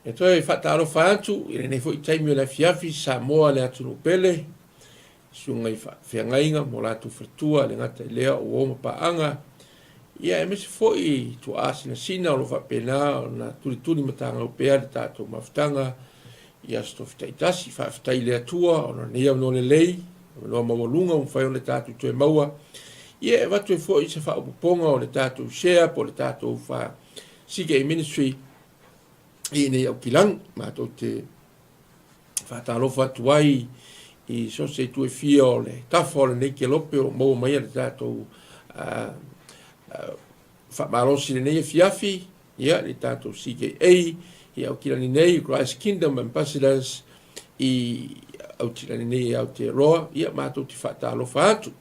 E toe faatalofa atu i lenei foi taimi o le afiafi Samoa le atunuu pele, susuga i faafeagaiga ma o latou faletua, le gata i lea o uo ma paaga, ia aemaise foi tuaa sinasina o lo o faapena ona tulituli matagau pea le tatou mafutaga i Aso Tofi taitasi. Faafetai i le Atua ona o lenei avanoa lelei, avanoa maualuga ua mafai ona tatou toe maua, ia e avatu ai foi se faaopoopoga o le tatou share po o le tatou CK Ministry i inei Aukilani. Matou te faatalofa atu ai i so o se itu e fia o le tafa o lenei kelope o maua mai le tatou faamalosi lenei afiafi, ia le tatou CKA i Aukilani nei, Christ Kingdom Ambassadors i Aukilani nei e Aotearoa, ia matou te faatalofa atu.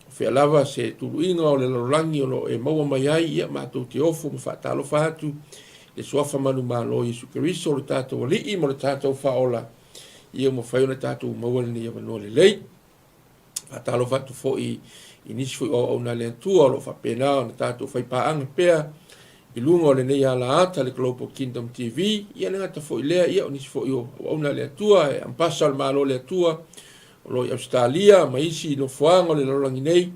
O fea lava se tuluiga o le lalolagi o lo o e maua mai ai, ia matou te ofo ma faatalofa atu i le Suafa manumalo o Iesu Keriso, lo tatou Alii ma lo tatou Faaola, ia ua mafai ona tatou maua lenei avanoa lelei. Faatalofa atu foi i nisi foi o auauna a le Atua o lo o faapena ona tatou faipaaga pea i luga o lenei alaata le Global Kingdom TV, ia le gata foi lea, ia o nisi foi o auauna a le Atua e ampasa o le Malo o le Atua o lo o i Ausetalia ma isi nofoaga o le lalolagi nei,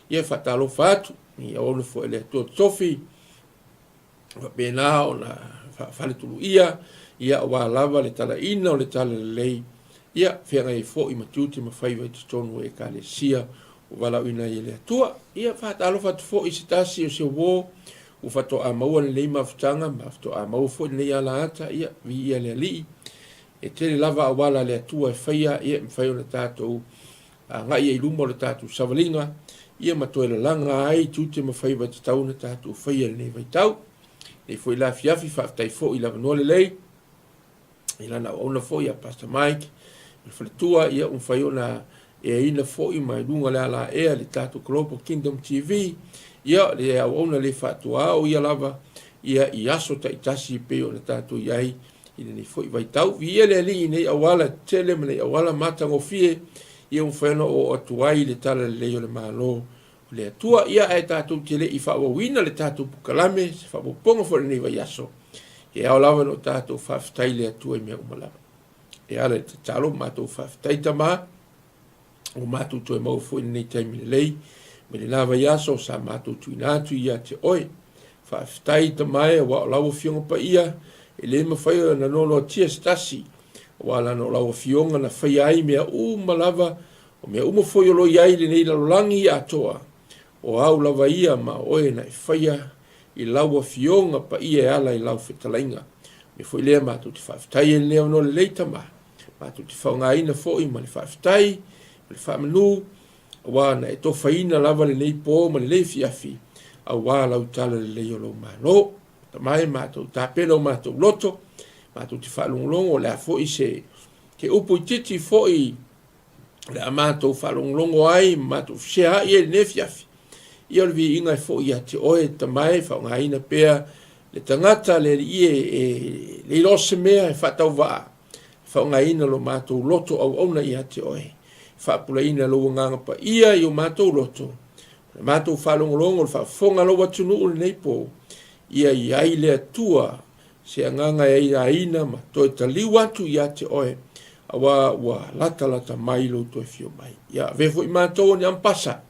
ia e faatalofa atu i auauna foi a le Atua totofi, faapena ona faafaletuluia, ia aua lava le talaina o le talalelei, ia feagai ai foi ma tiute ma faiva i totonu o Ekalesia ua valaauina ai e le Atua. Ia faatalofa atu foi i se tasi o se uo ua faatoa maua lenei mafutaga ma faatoa maua foi lenei alaata, ia viia le Alii. E tele lava auala a le Atua e faia, ia e mafai ona tatou agai ai i luma o le tatou savaliga, ia ma toe lalaga ai tiute ma faiva e tatau ona tatou faia i lenei vaitau. Lenei foi la afiafi, faafetai foi i le avanoa lelei, i lana auauna foi a Pastor Mike, ma le faletua, ia ua mafai ona eaina foi mai luga o le alaea le tatou Global Kingdom TV, ia le auauna le faatuaao ia lava, ia i aso taitasi e pei ona tatou i ai i lenei foi vaitau. Viia le Alii i nei auala tetele ma nei auala matagofie, ia ua mafai ona oo atu ai le talalelei o le Malo o le Atua. Ia ae tatou te le i faaauauina le tatou pukalame, se faaopoopoga foi o lenei vaiaso, e ao lava ona o tatou faafetai i le Atua i mea uma lava. E ala i le tatalo, matou faafetai Tama, ua matou toe maua foi lenei taimi lelei mai lena vaiaso sa matou tuuina atu ia te oe. Faafetai Tama e, aua o lau Afioga Paia e le mafai ona noanoatia se tasi, aua lana o lau Afioga na faia ai mea uma lava, o mea uma foi o lo o i ai i lenei lalolagi atoa, o au lava ia ma o oe na e faia i lau Afioga Paia e ala i lau fetalaiga. O mea foi lea matou te faafetai ai i lenei avanoa lelei Tama. Matou te faaaogaina foi ma le faafetai ma le faamanu, aua na e tofaina lava lenei po ma lenei afiafi, aua lau talalelei o lou Malo. Tama e, matou tapena o matou loto, matou te faalogologo, o le a foi se ke upu itiiti foi o le a matou faalogologo ai ma matou feseai ai i lenei afiafi, ia o le viiga e foi ia te oe, Tama e, faaaogaina pea le tagata le alii e, e le iloa se mea e faatauvaa, faaaogaina lo matou loto auauna ia te oe, faapulaina lou agaga paia i o matou loto, le matou faalogologo, le faafofoga a lou atunuu lenei po, ia i ai le Atua se agaga e aiaina ma toe taliu atu ia te oe, aua ua latalata mai lou toe fio mai. Ia avea foi matou o ni ampasa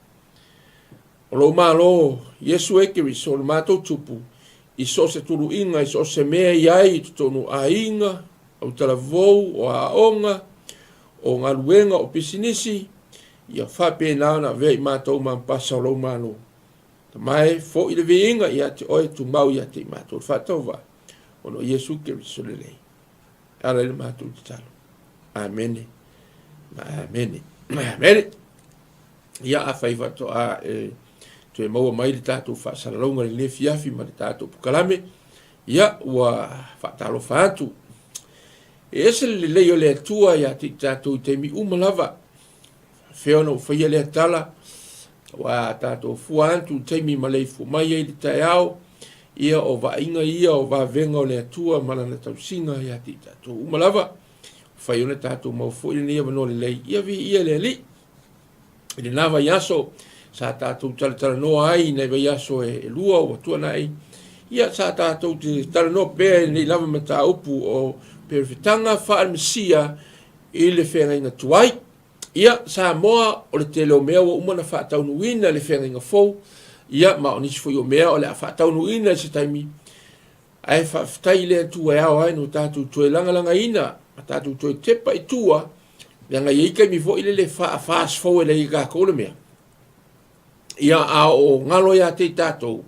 o lou Malo, Iesu e Keriso, o le matou Tupu, i so o se tuluiga, i so o se mea e i ai i totonu o aiga, o talavou, o aoga, o galuega, o pisinisi, ia faapena ona avea i matou ma ampasa o lou Malo. Tama e, foi le viiga ia te oe, tumau ia te i matou le faatauvaa, ona o Iesu Keriso lelei. E ala i le matou tatalo. Amene. Ma amene. Amene. Ia, afai faatoa e toe maua mai le tatou faasalalauga i lenei afiafi ma le tatou pukalame, ia, ua faatalofa atu. E ese le lelei o le Atua ia te i tatou i taimi uma lava. Faafefea ona ou faia lea tala, ua tatou fua atu i taimi maleifua mai ai le taeao, ia o vaaiga ia o vavega o le Atua ma lana tausiga ia te i tatou uma lava. Fai ona tatou maua foi lenei avanoa lelei, ia viia le Alii. I lena vaiaso sa tatou talatalanoa ai i nai vaiaso e lua ua tuanai, Ia, sa tatou te talanoa pea i lenei lava mataupu o perofetaga faale-Mesia i le feagaiga tuai. Ia, Samoa, o le tele o mea ua uma ona faataunuuina i le feagaiga fou, ia, ma o nisi foi o mea o le a faataunuuina i se taimi, ae faafetai i le Atua e ao ai ona tatou toe lagalagaina ma tatou toe tepa i tua, leaga e i ai taimi foi lele e faa-fast forward ai e tatou le mea. Ia, a o galo ia te i tatou,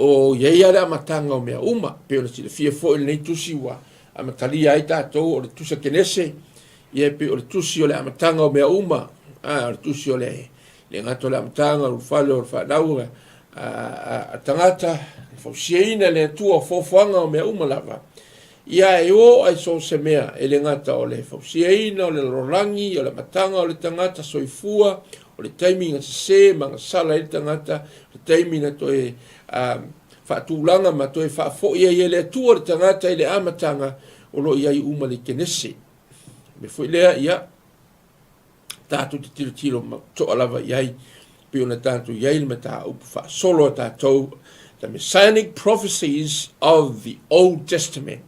o i ai lava le amataga o mea uma. E pei ona silafia foi lenei tusi ua amatalia ai tatou o le tusi a Kenese, ia e pei o le tusi o le amataga o mea uma, a, o le tusi o le le gata o le amataga, o le ulufale o le fanau a, a, a tagata, le fausiaina e le Atua o foafoaga o mea uma lava. Ia e o ai so o se mea, e le gata o le fausiaina o le lalolagi, o le amataga o le tagata soifua, o le taimi na sese ma na sala ai le tagata, o le taimi na toe faatulaga ma toe faafoi ai e le Atua le tagata i le amataga, o lo o i ai uma le Kenese. O le mea foi lea, ia, tatou te tilotilo toa lava i ai, pei ona tatou i ai le mataupu faasolo a tatou, The Messianic Prophecies of the Old Testament.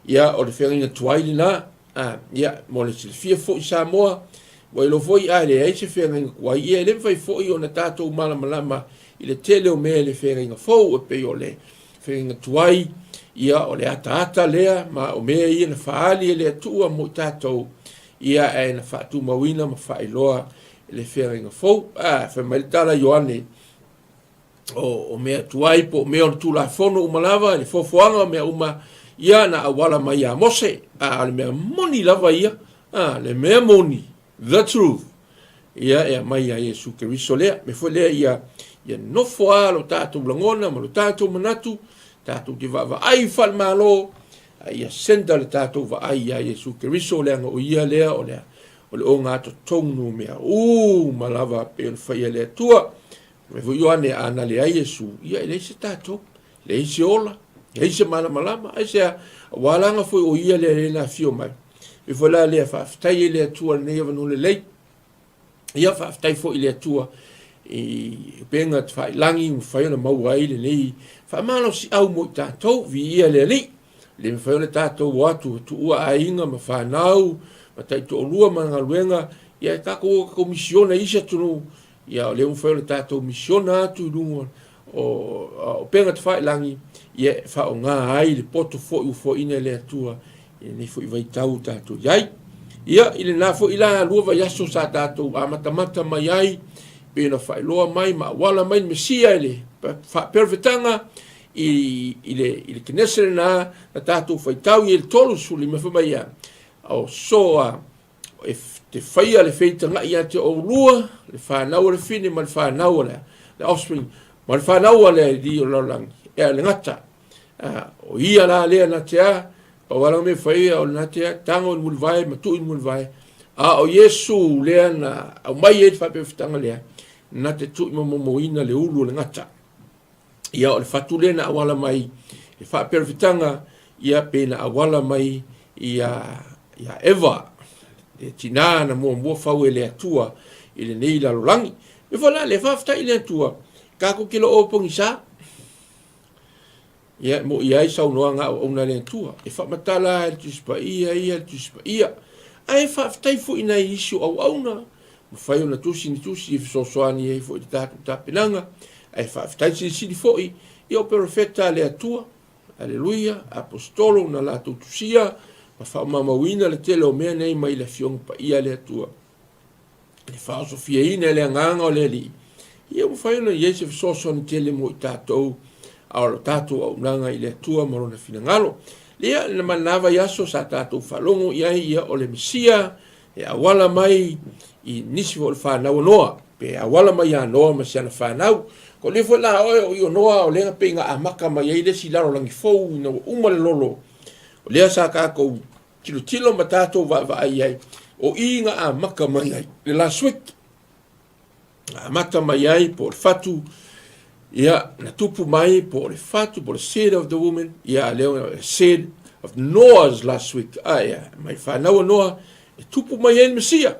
Ia, o le feagaiga tuai lena, a, ia, mo le silafia foi Samoa, ua iloa foi a e leai se feagaiga tuai, ia e le mafai foi ona tatou malamalama i le tele o mea i le feagaiga fou, e pei o le feagaiga tuai, ia, o le ataata lea, ma o mea ia na faaali e le Atua mo i tatou, ia ae na faatumauina ma faailoa i le feagaiga fou. A, fai mai le tala Ioane, o, o mea tuai po o mea o le Tulafono uma lava, le foafoaga o mea uma, ia na auala mai ia Mose. A, o le mea moni lava ia, a, le mea moni, the truth, ia e aumai ia Iesu Keriso lea. Mea foi lea ia, ia nofo lava lo tatou lagona ma lo tatou manatu, tatou te vaavaai faale-Malo, a ia senda le tatou vaai iā Iesu Keriso, leaga o ia lea o le, o le ogatotonu o mea uma lava pei ona faia e le Atua. Fai mai foi Ioane, a na leai Iesu, ia e leai se tatou, leai se ola, leai se malamalama, aisea? Aua leaga foi o ia lea na afio mai. E foi la lea faafetai ai le Atua i lenei avanoa lelei. Ia faafetai foi i le Atua i upega tafailagi ua mafai ona maua ai lenei faamalosiau mo i tatou, viia le Alii. Le mafai ona tatou o atu e tuua aiga ma fanau ma taitoalua ma galuega, ia e tatou o tatou misiona i isi atunuu, ia o lea ua mafai ona tatou misiona atu i luga o upega tafailagi, ia e faaaoga ai le poto foi ua foaiina e le Atua i lenei foi vaitau ua tatou i ai. Ia, i lena foi la lua vaiaso sa tatou amatamata mai ai, pei ona faailoa mai ma auala mai le Mesia i le faaperofetaga i, i le, i le Kenese lena na tatou faitau i le 35 fai mai ia, o so a e te faia le feitagai ia te oulua, le fanau a le fine ma le fanau a le, le offspring, ma le fanau a le alii o le lalolagi, e a le gata. A, o ia la lea na te a, pau lava mea e faia o le na te a, tago i le mulivae ma tuu i le mulivae. A o Iesu lea na aumai ai le faapefetaga lea, na te tuu i momomoina le ulu o le gata. Ia o le fatu lea na auala mai le faaperefetaga, ia pe na auala mai ia ia Eva, le tinā na muamua fau e le Atua i lenei lalolagi. Me foi la le faafetai i le Atua, tatou te le o pogisa. Ia, e mo'i ai saunoaga a auauna a le Atua, e faamatala e le Tusi Paia ia le Tusi Paia. Ae faafetai foi i nai isi o auauna, mafai ona tusi ni tusi e fesoasoani ai foi i le tatou tapenaga. Ae faafetai silisili foi i o perofeta a le Atua, aleluia, aposetolo na latou tusia ma faamaumauina le tele o mea nei mai le Afioga Paia a le Atua. Le faaosofiaina e le Agaga o le Alii, ia mafai ona i ai se fesoasoani tele mo i tatou a o le tatou auaunaga i le Atua ma Lona finagalo. Ia, ma lena vaiaso sa tatou faalogo i ai, ia, o le Mesia e auala mai i nisi foi o le fanau a Noa, pe auala mai ia Noa ma si ana fanau. Ko lea foi la oe o i o Noa, o lea pei na amata mai ai le isi lalolagi fou ina ua uma le lolo. O lea sa tatou tilotilo ma tatou vaavaai i ai, o i na amata mai ai le last week. Na amata mai ai po o le fatu, ia, na tupu mai po o le fatu, po o le seed of the woman, ia, lea seed of Noah's last week. A, ia, mai fanau a Noa, e tupu mai ai le Mesia.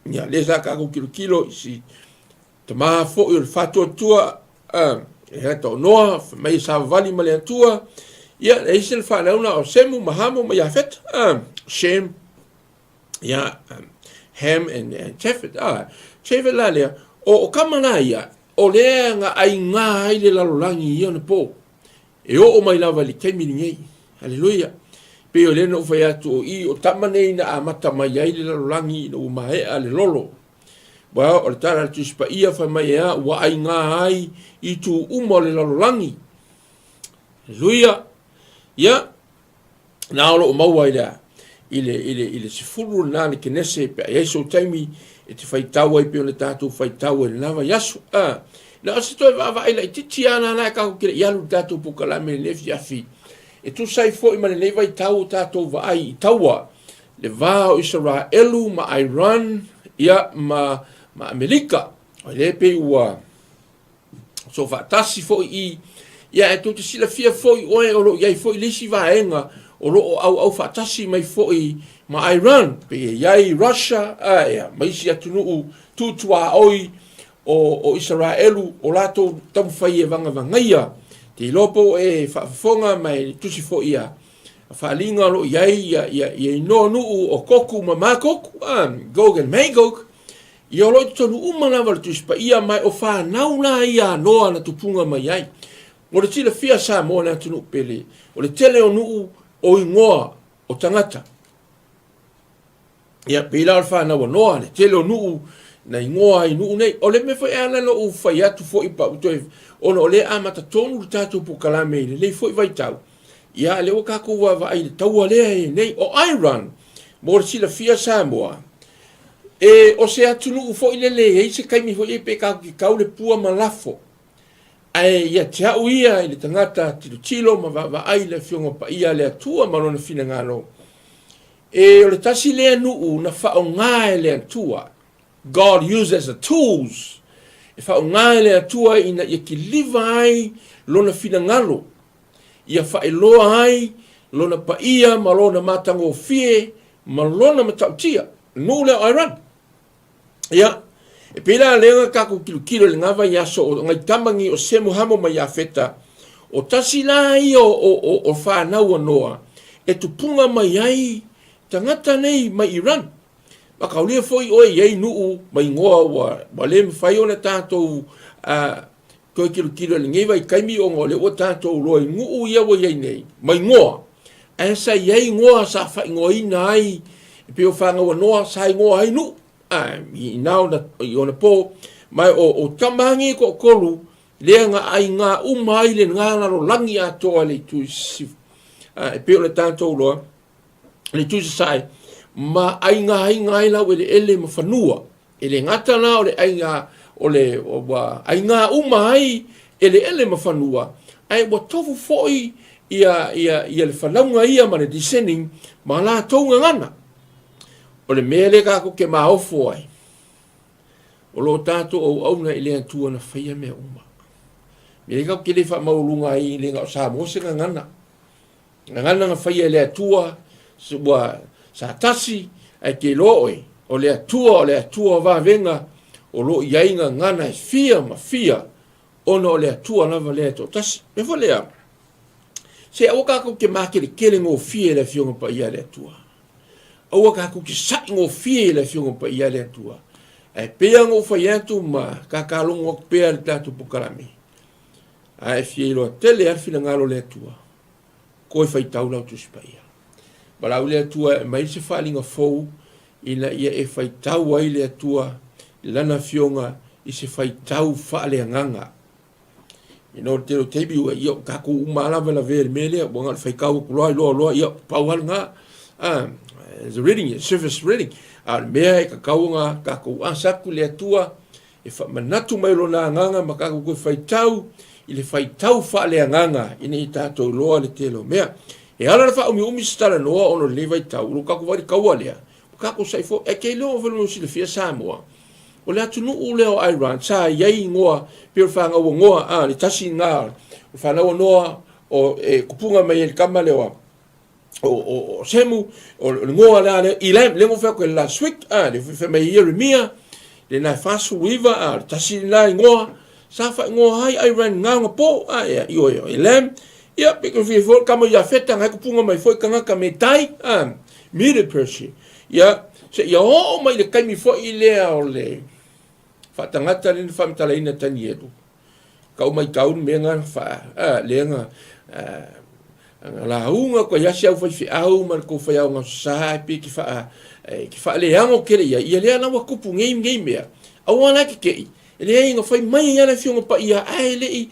Ia, lea sa tatou tilotilo i si tama foi o le faatuatua, E ata o Noa, fai mai e savavali ma le Atua, ia, e isi na fanau na o Semu ma Hamo ma Iafeta, Shem, ia, Ham and Japhet, Japhet la lea, o kama la ia, o lea na aigā ai le lalolagi i ia ona pō. E oo mai lava i le taimi lenei. Haleluia. Pei o lea na ou fai atu o i o tama nei na amata mai ai le lalolagi ina ua maea le lolo. Well, o le tala a le Tusi Paia fai mai e a, ua aigā ai itu uma o le lalolagi. Haleluia. Ia, na o loo maua i le i le i le i le sefulu lena le Kenese pe a i ai sou taimi e te faitau ai pei ona tatou faitau ai i lena vaiaso. A, na o se toe vaavaai laitiiti lava lena e tatou te le i alu i le tatou polokalame i lenei afiafi e tusa ai foi ma lenei vaitau o tatou vaai i taua le va o Isaraelu ma Iran ia ma ma Amerika. O lea pei ua soofaatasi foi i ia e tou te silafia foi oe o lo o i ai foi le isi vaega o lo o auau faatasi mai foi ma Iran, pei e i ai Russia a ia ma isi atunuu tutuaoi o Isaraelu o latou taumafai e vagavagaia. Te iloa po o e faafofoga ma e tusi foi ia faaaliga o lo o i ai ia inoa nuu o Koku ma Makoku, Gog and Magog, Ia o lo o i totonu uma lava o le Tusi Paia, ma o fanau la ia a Noa na tupuga mai ai. Mo le silafia Samoa le atunuu pele, o le tele o nuu o igoa o tagata. Ia, pei la o le fanau a Noa, le tele o nuu na igoa ai nuu nei. O le mea foi e ala ona ou fai atu foi pa ou toe, ona o lea e amata tonu le tatou polokalame i lenei foi vaitau. Ia, lea ua tatou vaavaai i le taua lea e nei. O Iran, mo le silafia Samoa, E, o se atunuu foi lele e i ai se taimi foi e pe tatou te tau le pua ma lafo. Ae ia te au ia i le tagata tilotilo ma vaavaai i le Afioga Paia a le Atua ma Lona finagalo, e, o le tasi lea nuu na faaaoga e le Atua, God used as a tools, e faaaoga e le Atua ina ia kiliva ai Lona finagalo, ia faailoa ai Lona paia ma Lona matagofie ma lona matautia, nuu lea o Iran. Ia, e pei la lea na tatou tilotilo i lena vaiaso o nai tama nei o Semu, Hamo ma Iafeta, o tasi la ia o fanau a Noa e tupuga mai ai tagata nei mai Iran. Mataulia foi oe i ai nuu ma igoa ua le mafai ona tatou Toe tilotilo i lenei vaitaimi ona o lea ua tatou iloa i nuu ia ua i ai nei ma igoa, ae sa i ai igoa sa faaigoaina ai e pei o fanau a Noa sa igoa ai nuu i na ona, i ona po. Ma o tama nei e toatolu lea na aiga uma ai le na lalolagi atoa i le itu i sisifo. E pei o le tatou iloa i le itu i sasae ma aigaina ai laueleele ma fanua. E le gata la o le aiga o le ua aiga uma ai eleele ma fanua, ae ua tofu foi ia ia ia le fanauga ia ma le descending ma latou gagana. O le mea lea tatou te maofo ai, o lo o tatou auauna i le Atua na faia mea uma. Mea lea tatou te le faamaualuga ai le na o Samoa se gagana. Gagana na faia e le Atua, ua sa tasi, ae te iloa oe, o le Atua, o le Atua o vavega, o lo o i ai gagana e fia ma fia, ona o le Atua lava lea e toatasi. Mea foi lea, se aua tatou te makeletele gofie i le Afioga Paia a le Atua. Aua tatou te sa'i gofie i le Afioga Paia a le Atua. Ae pei lava ona ou fai atu ma kakalogo atu pea le tatou polokalame, ae fia iloa tele lava le finagalo o le Atua. Toe faitau lau Tusi Paia. Valaau le Atua e aumai se faaaliga fou ina ia e faitau ai le Atua i Lana Afioga i se faitau faaleagaga. Ina o le tele o taimi ua ia o tatou uma lava e lavea i le mea lea, ua na o le faitau atu loa, iloa loa, ia pau lava lena. The reading, surface reading. A o le mea e tatau ona tatou asa atu i le Atua e faamanatu mai Lona Agaga ma tatou toe faitau i le faitau faaleagaga ina ia tatou iloa le tele o mea. E ala ona faaumiumi se talanoa ona o lenei vaitau, o lo tatou vaai i le taua lea, ua tatou sai foi. Ae te iloa foi le silafia Samoa, o le atunuu lea o Iran sa i ai igoa pei o le fanau a Noa, a, le tasi lena o fanau a Noa o, e tupuga mai ai le tama lea o o Semu, o le ngoa lea lea, Elam, le ngo fai last week, a, le fai mai Ieremia, le na 49, a, le tasi lena igoa, Sa faaigoa ai Iran nga po a ia ioe o Elam. Ia pe ko fia foi kama Iafeta ngai kupunga mai foi kangaka me tai a Medo Persia. Ia se ia oo mai le kaimi foi lea o le faatagata le na faamatalaina Tanielu. Kau mai kau le mea nga fa a le nga nga lauga ko ia se au fai feau ma le kou fai au nga sa e pe ki fa ki fa le ango kele ia ia lea na ua kupu ngei ngei mea. Aua la ke kei. E leai na fai mai ai le Afioga Paia ae le i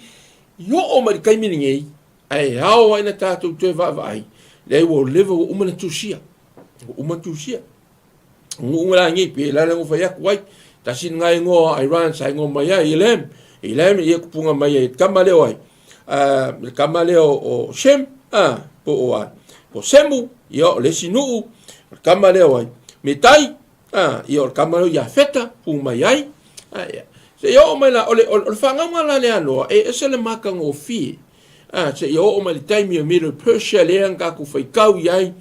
oo mai le taimi lenei, ae ao ai na tatou toe vaavaai, leai ua leva ua uma na tusia. Ua uma na tusia. Nuu la nei pe la le fai atu ai. Tasi nga ingoa Iran sa ingoa mai ai Elam. Elam ia kupunga mai ai tama leo ai. Le tama leo o Shem, po o ai. Po Semu, ia o le isi nuu, le tama leo ai. Metai, ia o le tama leo Iafeta, pu mai ai. Ia. Se i oo mai la, o le, o le whangauga la le anoa, e ese le makagofie. Se i oo mai le taimi o Medo Persia lea na tatou faitau i ai,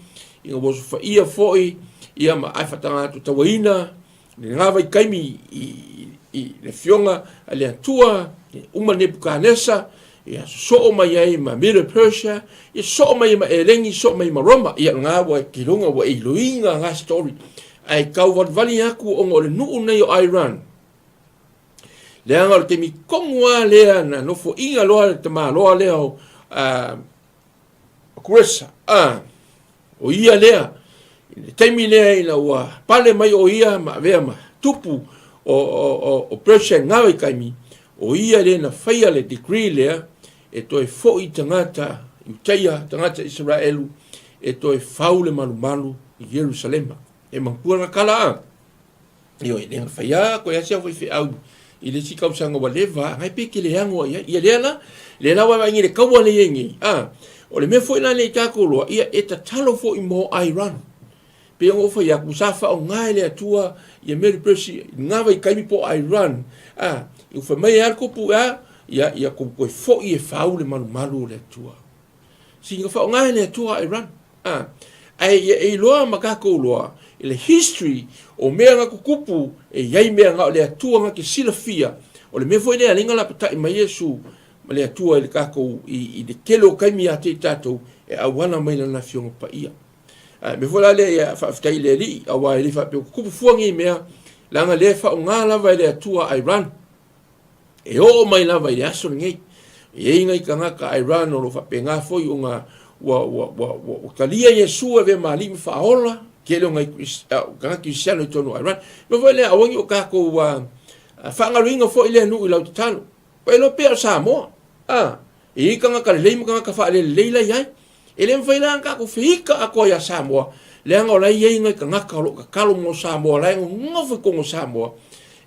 ina ua osofaia foi ia ma ae faatagato tauaina lena vaitaimi i le afioga a le Atua, uma Nebukanesa, ia sosoo mai ai ma Medo Persia, ia sosoo mai ai ma Eleni, sosoo mai ma Roma. Ia lena ua kiloga ua e iloiga nga story. Ae tau valivali atu ona o le nuu nei o Iran, Leaga o le taimi tonu lava lea na nofoaiga loa le tamaloa lea o Kuresa, o ia lea, i le taimi lea ina ua pale mai o ia ma avea ma tupu o Persia i ngā taimi, o ia lea na faia le decree lea e toe foi tagata Iutaia, tagata Isaraelu, e toe fau le malumalu i Ierusalema. E manatua na kala a? Ioe, le fai a koe ase au faifeau i le isi tausaga ua leva, ngai pe ke le ago ai ai. Ia lea la, lea la ua vaai le kaua le iai nei. A, o le mea foi la nei tākou loa, ia e tatalo foi mo Iran. Pe o fai aku sa whaonga e le Atua ia Mary Percy ngā vai kaimi po Iran. A, i fai mai e al kupu a, ia ia ko koe foi e whau le malumalu o le Atua. Singa whaonga e le Atua Iran. A, ae ia e iloa ma kākou loa i le history o mea nga kukupu e iai mea nga o le Atua nga ke silafia. O le mea foi lea lenga lapatai mai Iesu ma le Atua i le kākou i le tele o kaimi ia te i tātou e auala mai lana Afioga Paia. A, mea foi la lea ia faafetai i le Alii, auā e le faapea ua kukupu fua nei mea, leaga lea e faaaoga lava e le Atua Iran. E oo mai lava i le aso lenei, e i ai nai tagata Iran o lo o faapena foi ona ua, ua, ua, ua, ua talia Iesu e avea ma alii ma faaola, tele o nai tagata Kerisiano i totonu o Iran. Mea foi lea, aua ne i o tatou faagaloina foi lea nuu i lau tatalo. Ua iloa pea o Samoa, a, e i ai tagata lelei ma tagata faalelelei la i ai. E le mafai la ona tatou feita atoa iā Samoa, leaga o la e i ai nai tagata o lo o tatalo mo Samoa, o la e nonofo i totonu o Samoa,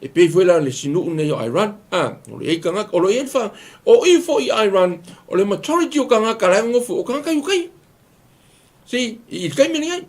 e pei foi la le isi nuu lenei o Iran, a, o lo o i ai tagata, o lo o i ai le fa, o i foi i Iran, o le majority o tagata la e nonofo, o tagata Iutaia. See, i le taimi lenei,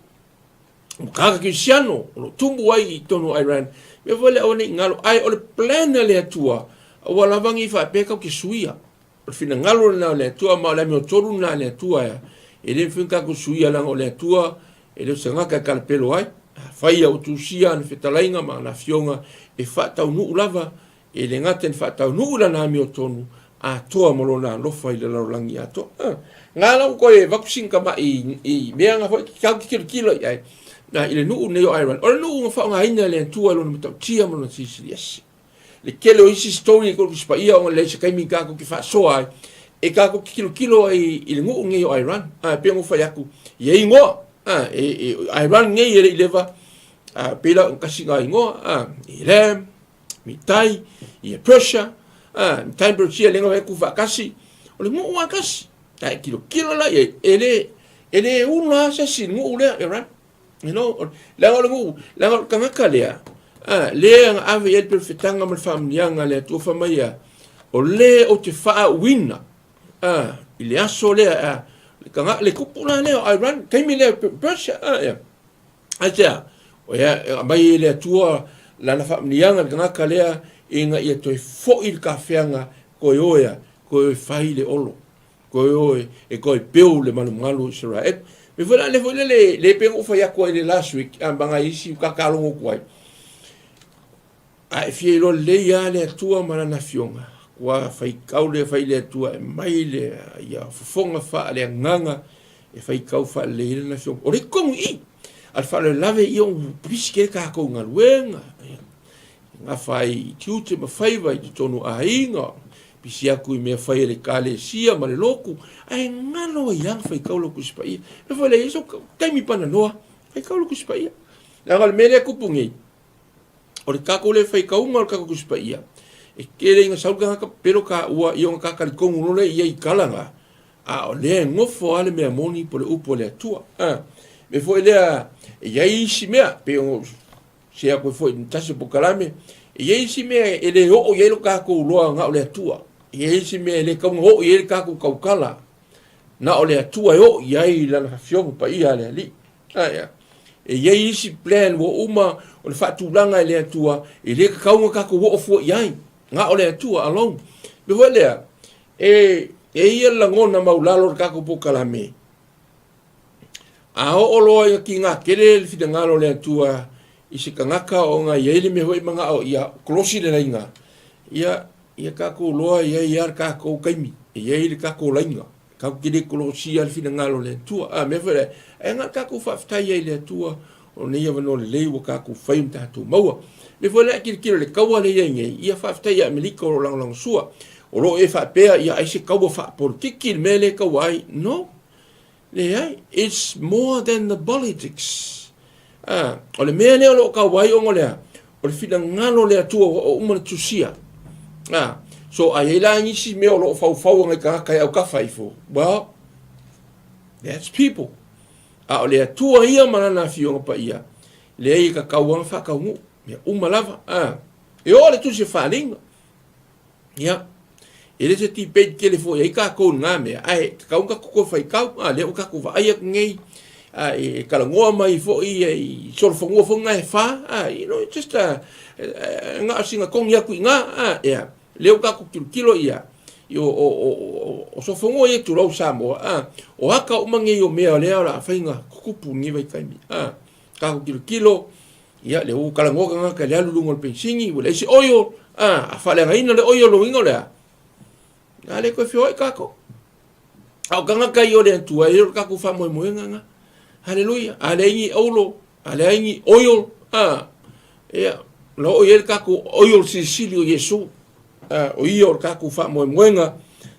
o tagata Kerisiano o lo o tumu ai i totonu o Iran, mea foi lea aua ne i galo, ae o le plan a le Atua, aua lava ne i faapea tatou te suia. O le finagalo lena o le Atua, ma o le amiotonu lena a le Atua ea. E le mafai ona tatou suia leaga o le Atua e le o se tagata e talapelo ai. Afai ua tusia ana fetalaiga ma ana afioga e faataunuu lava, e le gata ina faataunuu i lana amiotonu atoa ma lona alofa i le lalolagi atoa. Nga la ua toe avatu sina tamai i mea nga foi tau te tilotilo i ai i le nuu lenei o Ireland. O le nuu na faaaogaina e le Atua i lona matautia ma lona silisili ese. Le tele o isi story e Tusi Paia ona leai se taimi tatou te faasoa ai e tatou te tilotilo ai i le nuu nei o Iran. A, e pei ona ou fai atu, e i ai igoa. A, e, e, Iran nei e le i leva, a, pei la o tasi na igoa, a, Ilam, Mitai, ia Persia, a, Mitai Persia le e tuufaatasi, o le nuu lava tasi. A e tilotilo la i ai, e le, e le ula se isi nuu lea, Iran. You know, leaga o le nuu, leaga o le tagata lea, a, lea na ave i ai le perofetaga ma le faamanuiaga a le Atua fai mai a, o le ou te faauuina, a, i le aso lea, a, le tagata, le tupu la lea o Iran, taimi lea Persia, a, ia. Aisea? O ea, e aumai e le Atua lana faamanuiaga i le tagata lea, ina ia toe foi le tafeaga, toe o ea, toe fai le olo. Koe oe e koe peu le malumalu o Israel. Me foi la le foi le le pe o fai atu ai le last week a manga isi ka ka longo ku ai. A e fia iloa lelei lava le Atua ma lana afioga. Ua faitau le fai le Atua e mai le ia fofoga faaleagaga e faitau faalelei ai lana afioga. O le tonu i i, a le faalavelave ia ua pisi tele tatou galuega, ia, gafa ai i tiute ma faiva i totonu o aiga, pisi atu i mea fai a le ekalesia ma le lotu, ae galo ai lava ona faitau lau Tusi Paia. Mea foi lea, i sou taimi pananoa, faitau lau Tusi Paia. Leaga o le mea lea e tupu nei, o le tatou le faitauga o le tatou Tusi Paia, e tele ina sau le tagata pepelo taua, ia ona ta talitonu loa lea i ai i tala na, a o lea e nofo lava le mea moni po o le upu a le Atua. A, mea foi lea, e i ai isi mea, pei ona ou share atu ai foi i le tasi o polokalame, e i ai isi mea e le oo i ai lo tatou iloa na o le Atua. E i ai isi mea e le tatau ona oo i ai le tatou tautala, na o le Atua e oo i ai Lana Afioga Paia a le Alii. Ae a? E i ai isi plan ua uma ona faatulaga e le Atua, e le tatau ona tatou oo fua i ai. Na o le Atua alone. Mea foi lea, e, e ia le lagona maulalo o le tatou polokalame, a oo loa ina kiga tele le finagalo o le Atua i se tagata ona e i ai le mea foi e manao ia kolosi le laina, ia, ia tatou iloa e i ai lava le tatou taimi, e i ai le tatou laina. Tatou te le kolosia le finagalo o le Atua. A mea foi lea, ae na o le tatou faafetai ai i le Atua o lenei avanoa lelei ua tatou fai ma tatou maua. Mea foi lea a tilotilo i le taua lea e i ai nei, ia faafetai ia Amerika o lo o lagolagosua. O lo o e faapea ia ai se taua faapolitiki le mea lea e taua ai. No. Leai. It's more than the politics. A, o le mea lea o lo o taua ai ona o le a? O le finagalo o le Atua ua uma ona tusia. A, so a i ai la nisi mea o lo o faufau a nai tagata e autafa ifo, well, that's people. A o le Atua ia ma lana Afioga Paia, leai e tatau lava ona faataunuu. Mea uma lava. A, e oo le Tusi o Faaaliga. Ia, e le se debate tele foi ai tatou i lena mea, ae tatau ona tatou toe faitau, a lea ua tatou vaai atu nei, a e talanoa mai foi i solofanua foi na e fa, a, you know, just a, na o sina togi atu i ina, a, ia, lea ua tatou tilotilo ia, i o, o, o, o, o solofanua ia tulou Samoa, a, o aka uma nei o mea o lea o le a fai na tutupu i lenei vaitaimi, a, tatou tilotilo, Ia, lea ua talanoa tagata i le alu i luga o le penisini, ua leai se oil, a, a faaleagaina le oil, lona uiga o le a? A le toe feoai tatou. A o tagata ia o le Atua, e le o le tatou faamoemoega lena. Haleluia. A leai ni aulo, a leai ni oil, a, ia, na oo i ai le tatou oil silisili o Iesu. A, o ia o le tatou faamoemoega,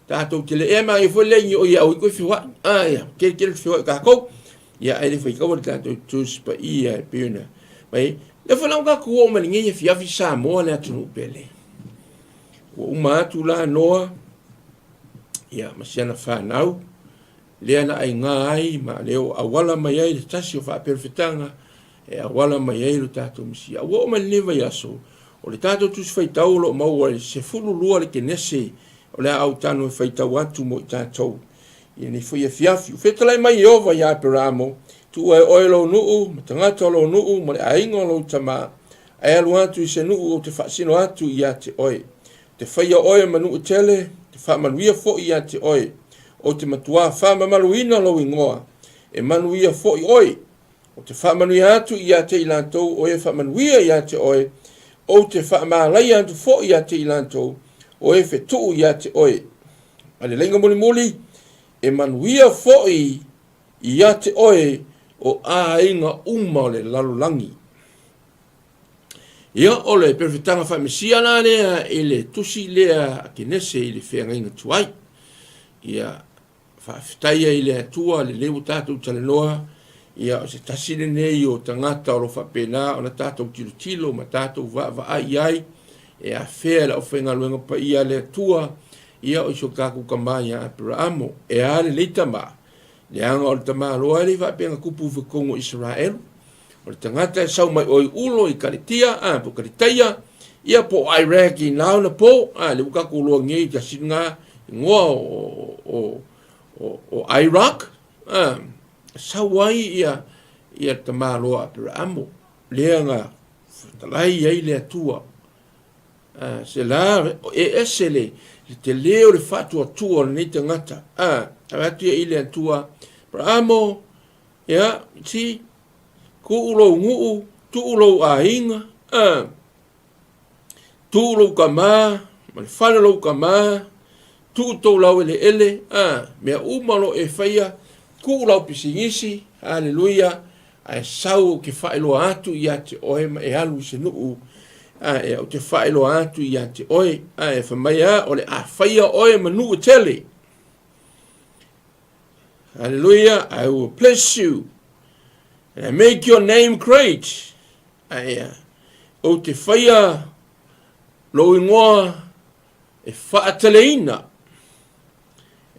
tatou te le ea ma foi leai ni oil e au ai toe feoai. A, ia, tele tele feoai tatou. Ia, ae le faitaua le tatou Tusi Paia e pei ona mai. Lea foi la ua tatou oo mai lenei afiafi Samoa le atunuu pele. Ua uma atu la Noa, ia, ma si ana fanau, lea na aiga ai ma lea ua auala mai ai le tasi o faaperefetaga e auala mai ai lo tatou Mesia. Ua oo mai lenei vaiaso, o le tatou Tusi Faitau o lo o maua i le 12 le Kenese o le a autano e faitau atu mo i tatou. I lenei foi afiafi, ua fetalai mai Ieova iā Aperamo, Tuua e oe lou nuu, ma tagata o lou nuu, ma le aiga o lou tama, ae alu atu i se nuu ou te faasino atu ia te oe. Ou te faia oe ma nuu tele, ou te faamanuia foi ia te oe. Ou te matuā faamamaluina lou igoa, e manuia foi oe. Ou te faamanuia atu ia te i latou o e faamanuia ia te oe, ou te faamalaia atu foi ia te i latou o e fetuu ia te oe. A le laina mulimuli, e manuia foi ia te oe o aiga uma o le lalolagi. Ia, o le perofetaga faamesia la lea i le tusi lea a Kenese i le feagaiga tuai. Ia, faafetai ai i le Atua lelei ua tatou talanoa, ia, o se tasi lenei o tagata o lo o faapena ona tatou tilotilo ma tatou vaavaai i ai, e afea e le aufaigaluega paia a le Atua, ia o si o tatou tama ia Aperaamo. E a lenei tama? Leaga o le tamaloa e le i faapea na tupu i totonu o Isaraelu. O le tagata e sau mai oi Ulo i Kaletia, a, po o Kaletaia, ia po o Iraq i na ona po, a, lea ua tatou iloa nei i tasi lena igoa o, o, o, o Iraq, a, sau ai ia, ia le tamaloa Aperaamo, lea na fetalai ai le Atua. A, se la, e ese le, le tele o le faatuatua o lenei tagata. A, avatu ia i le Atua, Aperamo, ia, si, tuu lou nuu, tuu lou aiga, a, tuu lou tama, ma le fale o lou tama, tuu tou laueleele, a, mea uma o lo o e faia, tuu lau pisinisi, haleluia, ae sau ou te faailoa atu ia te oe ma e alu i se nuu, a, e, ou te faailoa atu ia te oe, a, e fai mai a, o le a faia oe ma nuu e tele. Hallelujah, I will bless you and I make your name great. Ae, ou te faia lou ingoa e faateleina.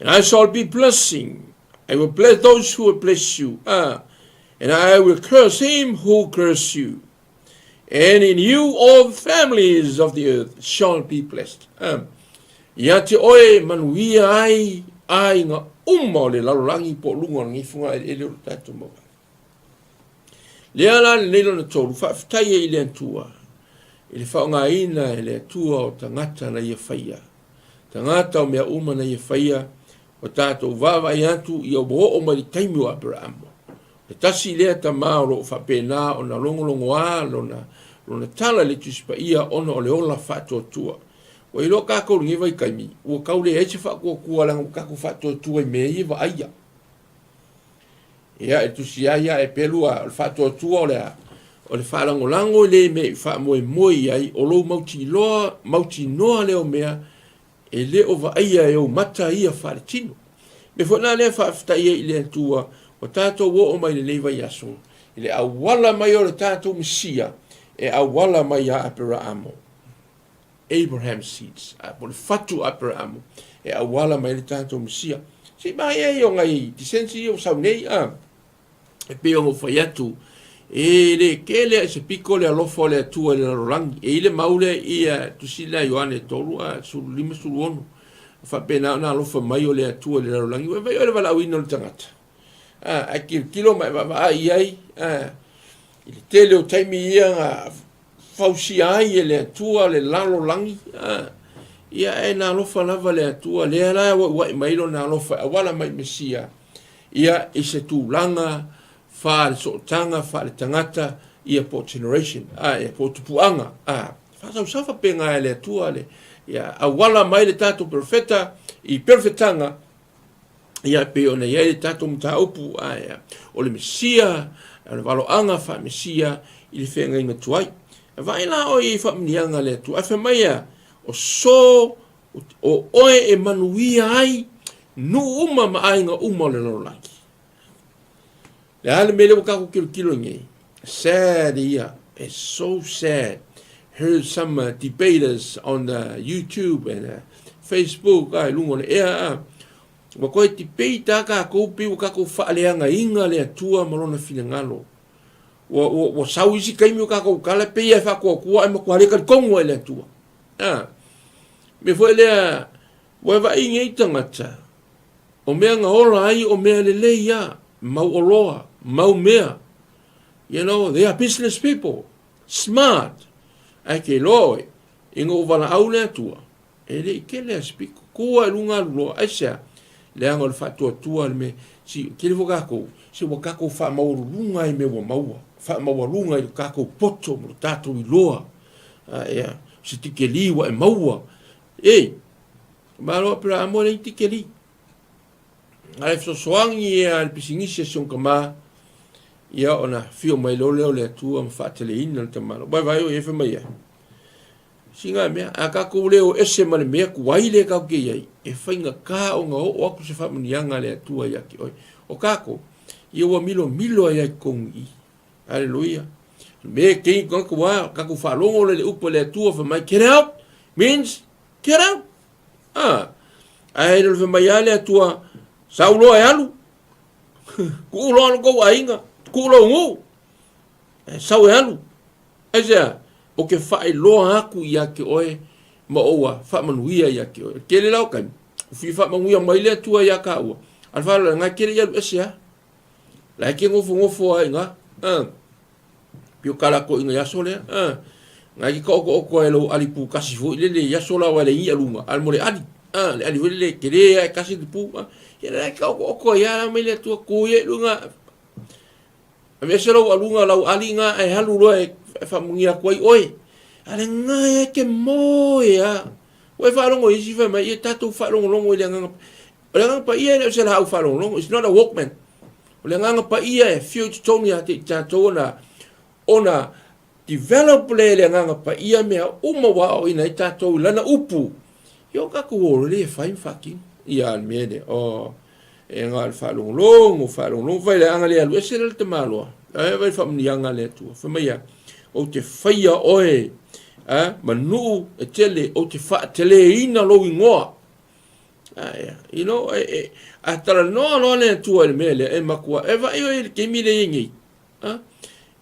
And I shall be blessing. I will bless those who will bless you. And I will curse him who curse you. And in you all the families of the earth shall be blessed. Ia te oe manuia ai aiga uma o le lalolagi po o luga o lenei fugaeleele o le tatou mau ai. Lea la lenei lona tolu, faafetai ai i le Atua i le faaaogaina e le Atua o tagata na ia faia. Tagata o mea uma na ia faia, ua tatou vaavaai atu ia ua oo mai le taimi o Aperaamo. Le tasi lea tama o lo o faapena ona logologoa lona, lona tala i le Tusi Paia ona o le ola faatuatua. Ua iloa kākou i lenei vaitaimi, ua tau leai se faatuatua leaga ua tatou faatuatua i mea ia e vaaia. Ia, e tusi ai ia e pelu a, o le faatuatua o le a? O le faalagolago i le mea i faamoemoe i ai, o lou mautiloa, mautinoa lea o mea, e le o vaaia e ou mata ia faaletino. Mea foi la lea faafetai ai i le Atua, ua tatou oo mai lenei vaiaso, i le auala mai o le tatou Mesia, e auala mai ia Aperaamo. Abraham seeds, a po le fatu Aperaamo, e auala mai le tatou Mesia. Se i maea ia o ngai disensi ia ua sau nei, a, e pei ona ou fai atu, e le kele a i se piko le alofa o le Atua i le lalolagi. E i le mau lea ia tusi lea Ioane 3 a 15 16. Faapena ona alofa mai o le Atua i le lalolagi. Ua e vaai oe i le valaauina o le tagata. A, ae tilotilo ma e vaavaai i ai, a, i le tele o taimi ia na fausia ai e le Atua le lalolagi, a, ia ae na alofa lava le Atua, lea la ua ua'i mai lona alofa e auala mai i Mesia, ia i se tulaga faale-sootaga, faale-tagata, ia po o generation, a, ia po o tupuaga, a, faasausau faapena e le Atua le, ia auala mai le tatou perofeta i perofetaga, Ia, e pei ona i ai le tatou mataupu, ae o le Mesia, o le valoaga faa-Mesia i le feagaiga tuai. E vaai la oe i faamanuiaga a le Atua, ae fai mai a, o so o oe e manuia ai nuu uma ma aiga uma o le lalolagi. Le a le mea lea ua tatou tilotilo i nei? Sad ia. It's so sad. Heard some debaters on the YouTube and Facebook a i luga o le ea a. Ua toe debate a tatou pei ua tatou faaleagaina le Atua ma lona finagalo. Ua, ua, ua sau isi taimi o tatou tala pei e faatuatua ae matua le talitonu ai le Atua. A. Mea foi lea, ua e vaai nei tagata, O mea na ola ai o mea lelei a, mau oloa, mau mea. You know, they are business people, smart. Ae ke iloa oe, ina ua valaau le Atua, e le i kele a se piko. Ku a i luga alu loa, aisea? Leaga o le faatuatua le mea, si, tele foi tatou, se ua tatou faamaualuluga i mea ua maua, faamaualuga i lo tatou poto ma lo tatou iloa. A, ea, se tikeli ua e maua. Ei, Malo Aperahama e leai ni tikeli. Ae fesoasoani ia le pisinisi a si ona tama, ia ona afio mai loa lea o le Atua ma faateleina le tama. Vaai vaai o i ai fai mai ai. Sina mea, a tatou le o ese ma le mea tuai lea tatou te i ai, e faigata ona oo atu se faamanuiaga a le Atua ia te oe. O tatou, ia ua milomilo ai lava i totonu i i. Aleluia. Me kei tagata ua tatou faalogo le upu a le Atua fai mai, get out means Get out! Ah, ae le fai mai lava le Atua, sau loa e alu, tuu loa lo tou aiga, tuu lou nuu, e sau e alu. Aisea, ou te faailoa atu ia te oe ma oua faamanuia ia te oe. Tele la o taimi, ua fia faamanuia mai le Atua ia tāua, a le faaaloalo, na tele i alu ese lava. La e te nofonofo lava i ina. Ah. Pio kala ko inga aso lea. Ah. Ngai ki ka oko oko ai lou ali pu kasi foi lele i aso la wa le i alunga. Al mo le ali. Ah, le ali foi lele ke le ai kasi le pu. Ah. Ia la ka oko oko ia la mai le tua ku ia lunga. A me se lou alunga lau ali nga ai halu loa e whamungia ku ai oe. Ale ngai ai ke moe a. Ua e faalogo i isi fai mai, ia tatou faalogologo i le Agaga. O le Agaga Paia e le o se laau faalogologo. It's not a Walkman. O le Agaga Paia e afio i totonu ia te i tatou ona, ona develop lea e le Agaga Paia mea uma ua aoaoina ai tatou i Lana upu. Ia o tatou o loa lea e fai ma faatino. Ia le mea lea. Oh. E na o le faalogologo, faalogologo, fai le aga le alu ese le tamaloa. Ae vai faamuniaga a le Atua. Fai mai a, ou te faia oe, a, ma nuu e tele, ou te faateleina lou igoa. A, yeah. You know, e, e, a talanoa loa le Atua i le mea lea, e matua, e vaai oe i le taimi lea e i ai nei. A,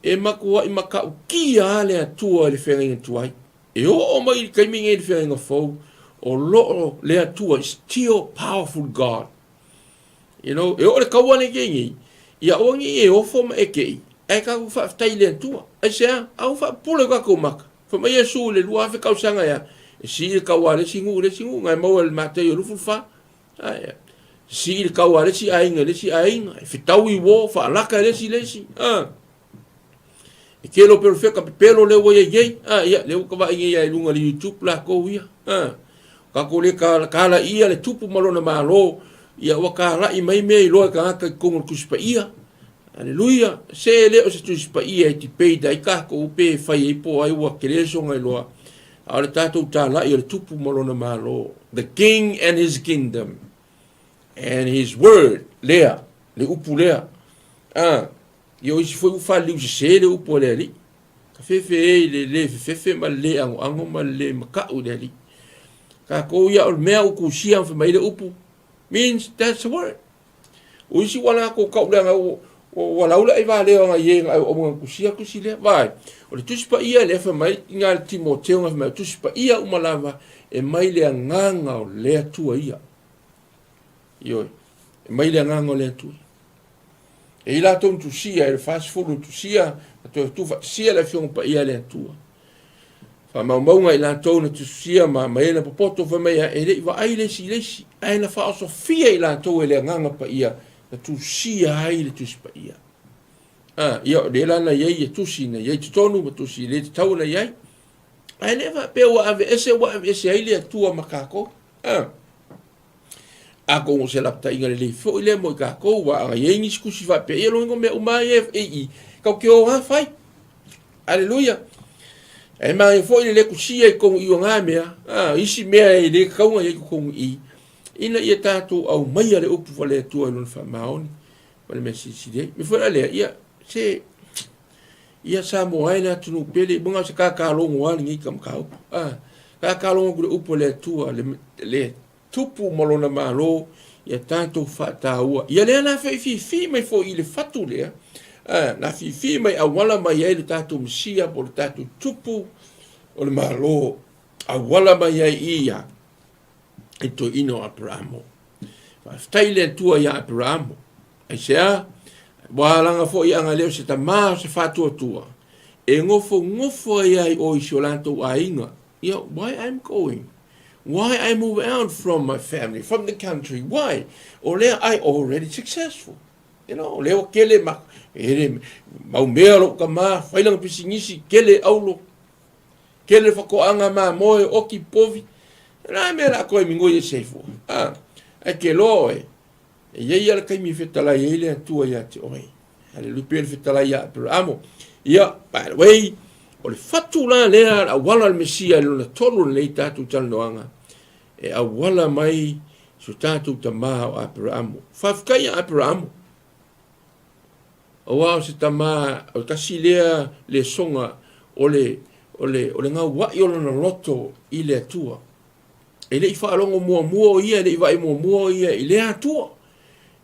e matuai matautia lava le Atua i le feagaiga tuai. E oo mai i le taimi nei i le feagaiga fou, o lo o le Atua is still powerful God. You know, e oo le kaua nei kei nei, ia aua ne i e ofo ma e kei, ae tatou faafetai i le Atua. Aisea? A ua faapupula i tatou maka. Fai mai Iesu i le 2000 tausaga ea, e sii le kaua a le isi nuu i le isi nuu, na e maua e le Mataio 24. Ae, sii le kaua a le isi aiga i le isi aiga, e fetaui uo, faalaka e le isi i le isi. Ah. E kelo perofeta pepelo lea ua iai nei. Ah, ia, lea ua ka vaai nei i luga le YouTube lakou ia. Ah. Tatou le kalaia le tupu ma lona malo, ia ua kalai mai mea iloa e tagata i totonu o le Tusi Paia. Aleluia! Se e le o se Tusi Paia e debate ai tatou pe fai ai po o ai ua tele sona iloa, a o le tatou talai o le tupu ma lona malo, the king and his kingdom and his word, lea, le upu lea. Ah, ia o isi foi ua faliliu sese le upu a le Alii. Ka fefe e i le le fefefe ma le le agoago ma le le makaʻu i le Alii. Tatou ia o le mea ua tusia ma fai mai le upu, means that's the word. O isi ua latou tau leaga ua lau le aivaleo aga i e na au na tusia tusi lea. Vaai, o le Tusi Paia lea fai mai i na le Timoteo na fai mai o Tusi Paia uma lava e mai le agaga o le Atua ia. Ioe, e mai le agaga o le Atua ia. E i latou na tusia e le 40 na tusia, na toe tuufaatasia le Afioga Paia a le Atua. Faamaumauga i latou na tusia ma, ma e na popoto fai mai e le i vaai le isi i le isi, ae na faaosofia i latou e le Agaga Paia na tusia ai le Tusi Paia. Ah, ia, o lea la na i ai ia tusi na i ai totonu ma tusi e le tatau ona i ai. Ae le faapea ua aveese, ua aveese ai le Atua ma tatou. Ah. Atonu o se lapataiga lelei foi lea mo i tatou, aua ana i ai nisi tusi faapea, ia lona mea uma lava ia e i i, tatou te o lava fai. Aleluia. Ae manaia foi le le tusia i totonu i o na mea, a, isi mea e le tatau ona i ai i totonu i i, ina ia tatou aumaia le upu a le Atua i lona faamaoni ma le mea silisili ai. Mea foi la lea, ia, se, ia Samoa e le atunuu pele, ua na o se kakalogo lava lenei mataupu. A, kakalogo atu i le upu a le Atua, le, le tupu ma lona malo, ia tatou faataua. Ia lea na fefifi mai foi i le fatu lea, a, na fifi mai auala mai ai le tatou Mesia po o le tatou tupu o le malo, auala mai ai ia i le toeaina o Aperamo. Faafetai i le Atua ia Aperamo. Aisea? Ua alaga foi ana le o se tamā o se faatuatua, e nofonofo ai ai o i si o latou aiga. Ia, why I'm going? Why I move out from my family, from the country? Why? O lea I already successful. You know, o lea ua kele ma, ele, mau mea lou tamā, fai lana pisinisi, kele aulo, Kele whakoanga mamoe, oki povi. Na mea la koe mingoi e seifua. Ah, ai ke loa oe. E iai ia le taimi e fetalai ai le Atua ia te oe. Haleluia, pei le fetalai ia Aperamo. Ia, by the way, o le fatu la lea, le auala le Mesia i lona tolu o lenei tatou talanoaga, e auala mai so tatou tamā o Aperamo. Faafetai ia Aperamo. Aua o se tama, o le tasi lea lesoga o le, o le, o le gaua'i o lona loto i le Atua. E le i faalogo muamua o ia, e le i vaai muamua o ia i le Atua.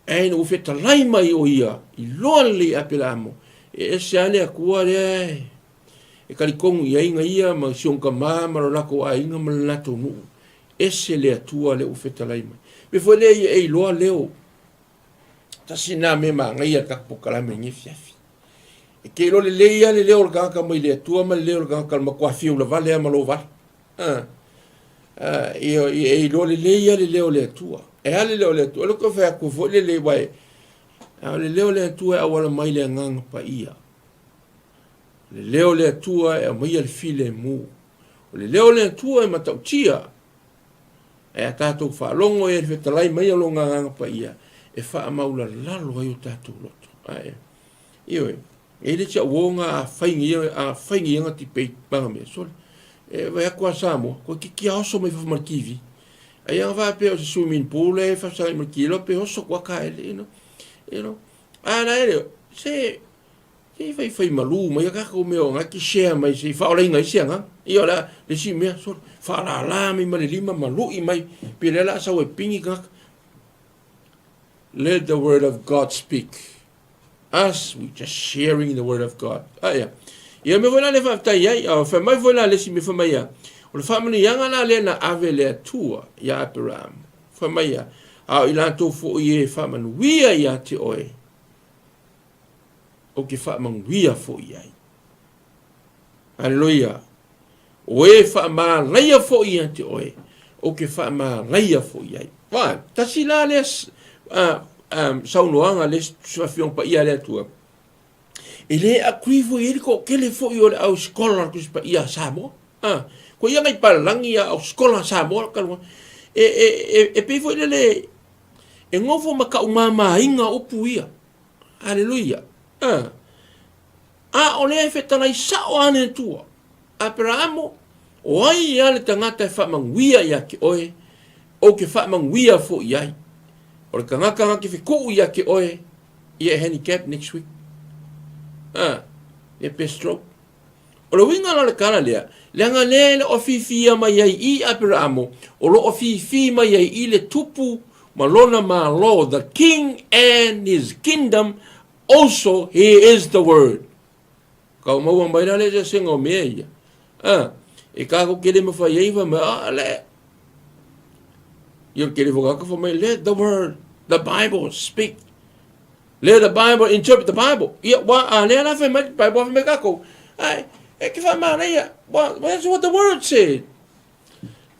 Ae ina ua fetalai mai o ia, iloa lelei e Apelaamo, e ese lava le Atua lea e, e talitonu i ai na ia ma si ona tama ma lo latou aiga ma le latou nuu. Ese le Atua lea ua fetalai mai. Mea foi lea ia e iloa leo Tasi lena mea manaia le tatou polokalame i lenei afiafi. E te iloa lelei lava le leo o le tagata mai le Atua ma le leo o le tagata o le matua fiu lavale lava ma lou vale. Ah, ah, ia, ia, e iloa lelei lava le leo o le Atua. E a le leo o le Atua? O le toe fai atu foi lelei, aua e, a o le leo o le Atua e auala mai le Agaga Paia. O le leo o le Atua e aumaia le filemu. O le leo o le Atua e matautia. Ae a tatou faalogo ea i le fetalai mai o Lona Agaga Paia, e faamaulalalo ai o tatou loto. Ae, ioe, e le si au ona a fai ia, a fai ia na debate ma mea, sole. E vai atu a Samoa, ko titi a oso mai fafo ma le TV. Ai anga faapea o se swimming pool e fasagai ma le kilo pe oso kua ka ele, you know. You know. A na ele, se Se i faifai malū mai a tatou mea o na te share mai se i faaolaina ai se agaga. Ia o le a le isi mea, sole, faalala mai ma le lima ma lu'i mai, pe lea o le a sau e pigi tagata. Let the word of God speak. Us, we just sharing the word of God. A ia. Ia mea foi la lea faafetai ai, a fai mai foi la le isi mea fai mai ia, o le faamanuiaga la lea na ave le Atua ia Aperahama. Fai mai ia, a o i latou foi e faamanuia ia te oe, ou te faamanuia foi i ai. Aleluia! O e faamalaia foi ia te oe, ou te faamalaia foi i ai. Wā, tasi la lea saunoaga le Afioga Paia a le Atua, e le agree foi i ai le toatele foi o le au scholar Tusi Paia a Samoa. Ah, ko ia ngai palalagi a au scholar Samoa talu ai. E, e, e, e pei foi lele, e nofo ma taumāmāina upu ia. Aleluia. A. A o lea e fetalai sao a le Atua. Aperaamo, o ai ia le tagata e faamanuia ia te oe, ou te faamanuia foi i ai. O le tagata na te fetuu ia te oe, ia e handicap next week. A, ia pe stroke. O le uiga la o le tala lea, leaga lea e le o afifi mai ai i Aperaamo, o lo o afifi mai ai i le tupu ma lona malo, the king and his kingdom, also he is the word. Kau maua mai la le eseesega o mea ia. A, e kākou ke le mawhai ai, wha mai, a, le, ia ke le whakaka wha mai, let the word, the Bible speak. Let the Bible interpret the Bible. Ia, wa, a lea la whai mai te Bible, whai mai kākou. Ai, e ke whamāreia. Well, that's what the word said.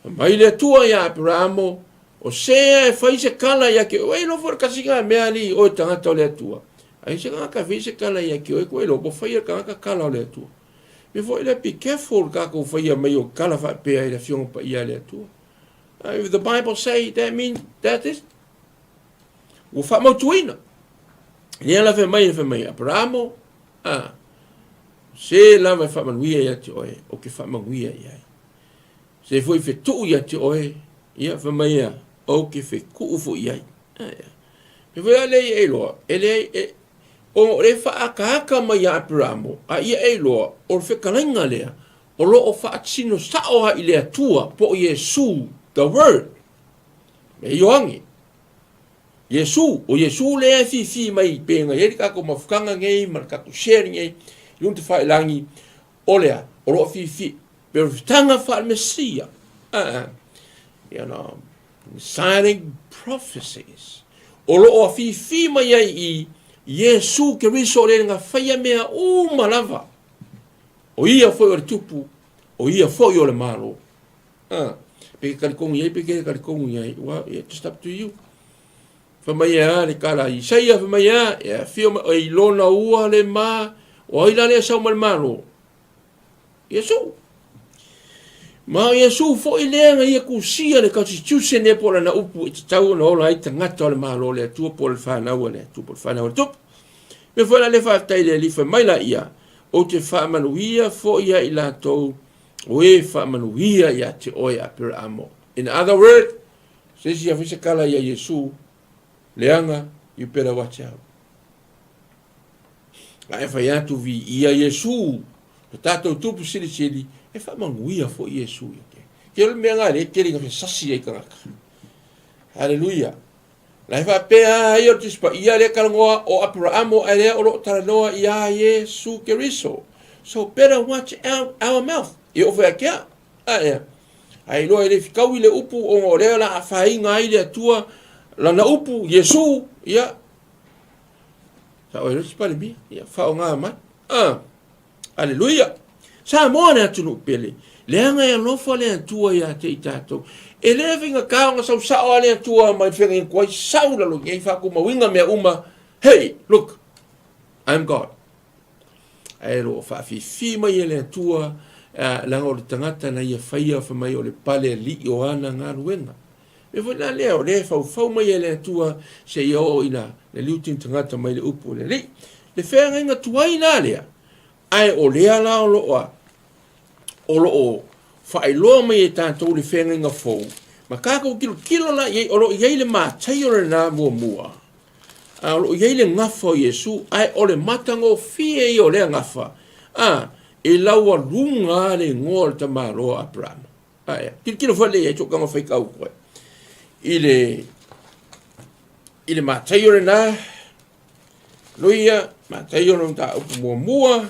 Mai le Atua ia Aperamo, o sea e whai se kala ia ke oe, lo fo kasi ngā mea ali oe tangata o le Atua. Ai se ngā ka whai se kala ia ke oe, koe lo po whai a kangaka kala o le Atua. Me fo ile be careful kākou whai a mai o kala whaapea i le fionga pa ia le Atua. If the Bible say that means that is Ua faamautuina. Lea la fai mai, fai mai, Aperamo, a, se lava e faamanuia ia te oe, o ke faamanuia i ai. Se foi fetuu ia te oe, ia fai mai ia, o ke fekuu foi i ai. A, ia. Me foi a le ia e loa, e le, e, o le whaakaaka mai ia Aperamo, a ia e loa, o le whekalaiga lea, o lo o whaatino sao a i le Atua, po o Iesu, the word, me Ioange, Iesu, o Iesu lea e fifi mai pe ngai ai le tatou mafutaga nei ma le tatou sharing nei i luga o tafailagi, o le a? O lo o fifi pe o le fitaga faale-Mesia. You know, messianic prophecies. O lo o afifi mai ai i Iesu Keriso o le na faia mea uma lava. O ia foi o le tupu, o ia foi o le Malo. Pe ke kalikonu i ai, pe ke kalikonu i ai. Well, yeah, just up to you. Fai mai e a le kala i Isaia, fai mai e a, e afio mai, e ilona ua le ma, o ai la lea sau ma le malo? Iesu. Ma o Iesu foi lea na ia kusia le constitution e po o lana upu e tatau ona ola ai tagata o le malo o le Atua po o le whanau a le Atua po o le whanau a le Tupu. Me foi la le whaatai le ali fai mai la ia, o te whaamanuia foi ia i latou O e faamanuia ia te oe Aperaamo. In other word, se isi ia se kala ia Iesu, leaga, you better watch out. A e fai atu vi ia Iesu, to tātou tupu silisili, e faamanuia foi Iesu ia te. Ke o le mea ngā le tele nga sasi ai kangaka. Hallelujah. La e faapea ai o le Tusi Paia lea talanoa o Aperaamo ae lea o lo o talanoa iā Iesu Keriso. So better watch out our mouth. E oo foi ia te au. Ae, ae iloa e le fitaui le upu ona o lea o le a afaina ai le Atua lana upu, Iesu, ia, sa oe loa si Palemia, ia, faaaoga mai. Ah. Aleluia! Samoa le atunuu pele, leaga e alofa le Atua ia te i tatou. E le faigata ona sau sao a le Atua mai le feagaiga tuai, sau lalo i ai faatumauina mea uma, Hey, look, I'm God. Ae lo o faafifi mai e le Atua, leaga o le tagata na ia faia fai mai o le pale alii o ana galuega. Mea foi la lea, o lea e faufau mai e le Atua seia oo ina naliu tini tagata mai le upu o le Alii. Le feagaiga tuai la lea, ae o lea la o lo o o lo o faailoa mai e tatou le feagaiga fou, ma tatou tilotilo la i ai, o lo o i ai le Mataio lena muamua, a o lo o i ai le gafa o Iesu, ae o le matagofie ia o lea gafa, a, e laualuga lava le igoa o le tamaloa o Aperama. Ae, tilotilo foi lea i ai, tootaga faitau koe. I le, i le Mataio lena, Luia, Mataio lona mataupu muamua,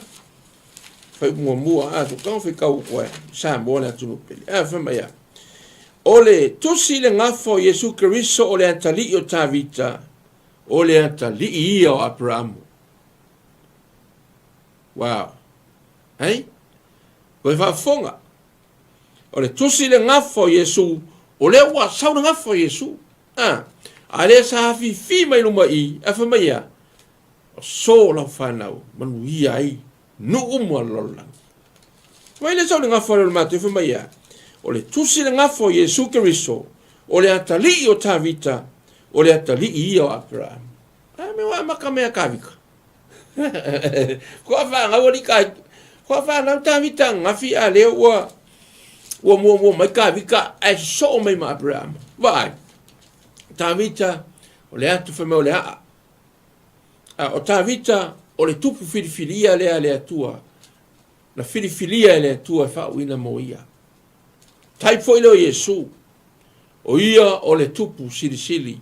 fuaiupu muamua, a, tootaga faitau koe, Samoa le atunuu pele. A, fai mai a. O le tusi le gafa o Iesu Keriso o le atalii o Tavita, o le atalii ia o Aperamo. Wow. Hei? Koe faafofoga. O le tusi le gafa o Iesu, o lea ua sau le gafa o Iesu. A, a lea sa afifi mai luma i, a fai mai ia, o so lau fanau, manuia ai nuu uma o le lalolagi. Mai lea sau le gafa o le Mataio fai mai ia, o le tusi le gafa o Iesu Keriso, o le atalii o Tavita, o le atalii ia o Aperahama. A me ua amata mea Tavita. Kua whanau ali ka kua whanau Tavita ngafi a lea ua ua muamua mai Tavita ae sosoo mai ma Aperahama. Vaai, Tavita o le atu fai mai o le aa. A o Tavita o le tupu filifilia lea a le Atua, na filifilia e le Atua e faauuina mo ia. Type foi lea o Iesu, o ia o le tupu silisili.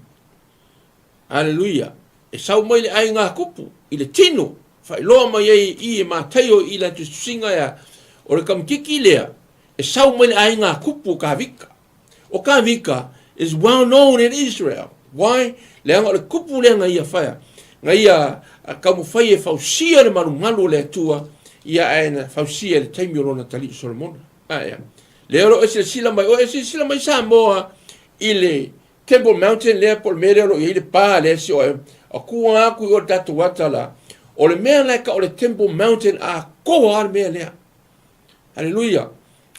Aleluia! E sau mai le aiga kupu i le tino, faailoa mai ai i e Mataio i lana tusitusiga ea, o le kamititi lea e sau mai le aiga kupu o Kavika. O Kavika is well known in Israel. Why? Leaga o le kupu lea na ia whaia, na ia taumafai e fausia le malumalu o le Atua, ia ae na fausia i le taimi o lona talii Solomona. Ae, lea o lo o e silasila mai, o e silasila mai Samoa i le Temple Mountain lea po o le mea lea o lo o i ai le pa lea si oe, a kua aku i o le tatou ata la, o le mea la e tau o le Temple Mountain atoa lava le mea lea. Haleluia.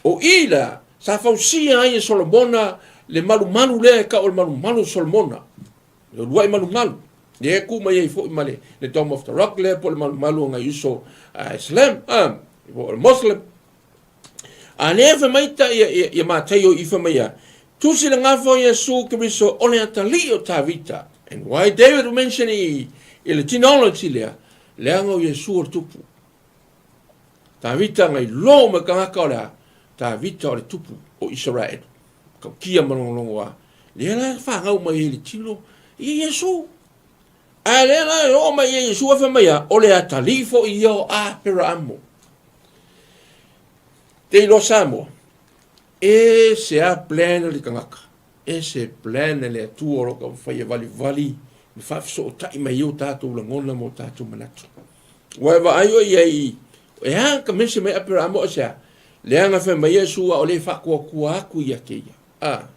O i la, sa fausia ai e Solomona le malumalu lea e tau o le malumalu o Solomona. Le uluai malumalu. Lea e ku mai ai foi ma le, le Dome of the Rock lea po o le malumalu o ngai uso Islam, po o le Muslim. A lea fai mai ta ia, ia, ia Mataio i fai mai ia, tusi le gafa o Iesu Keriso o le atalii o Tavita. And why David mention i, i le genealogy lea, leaga o Iesu o le tupu. Tavita ngai lo mai kangaka o le a, Tavita o le tupu o Israel. Kautia malongolongo a. Lea la whangau mai e le tino, ia Iesu. A lea la e oo mai ia Iesu e fai mai a, o le atalii foi ia o Aperaamo. Te iloa Samoa, e se a plan a le tagata, e se plan a le Atua o lo o taumafai e valivali ma faafesootai mai ai o tatou lagona ma o tatou manatu. Ua e vaai oe i ai, e a ka mention mai Aperaamo o se a? Leaga fai mai Iesu a o le faatuatua atu ia te ia. A.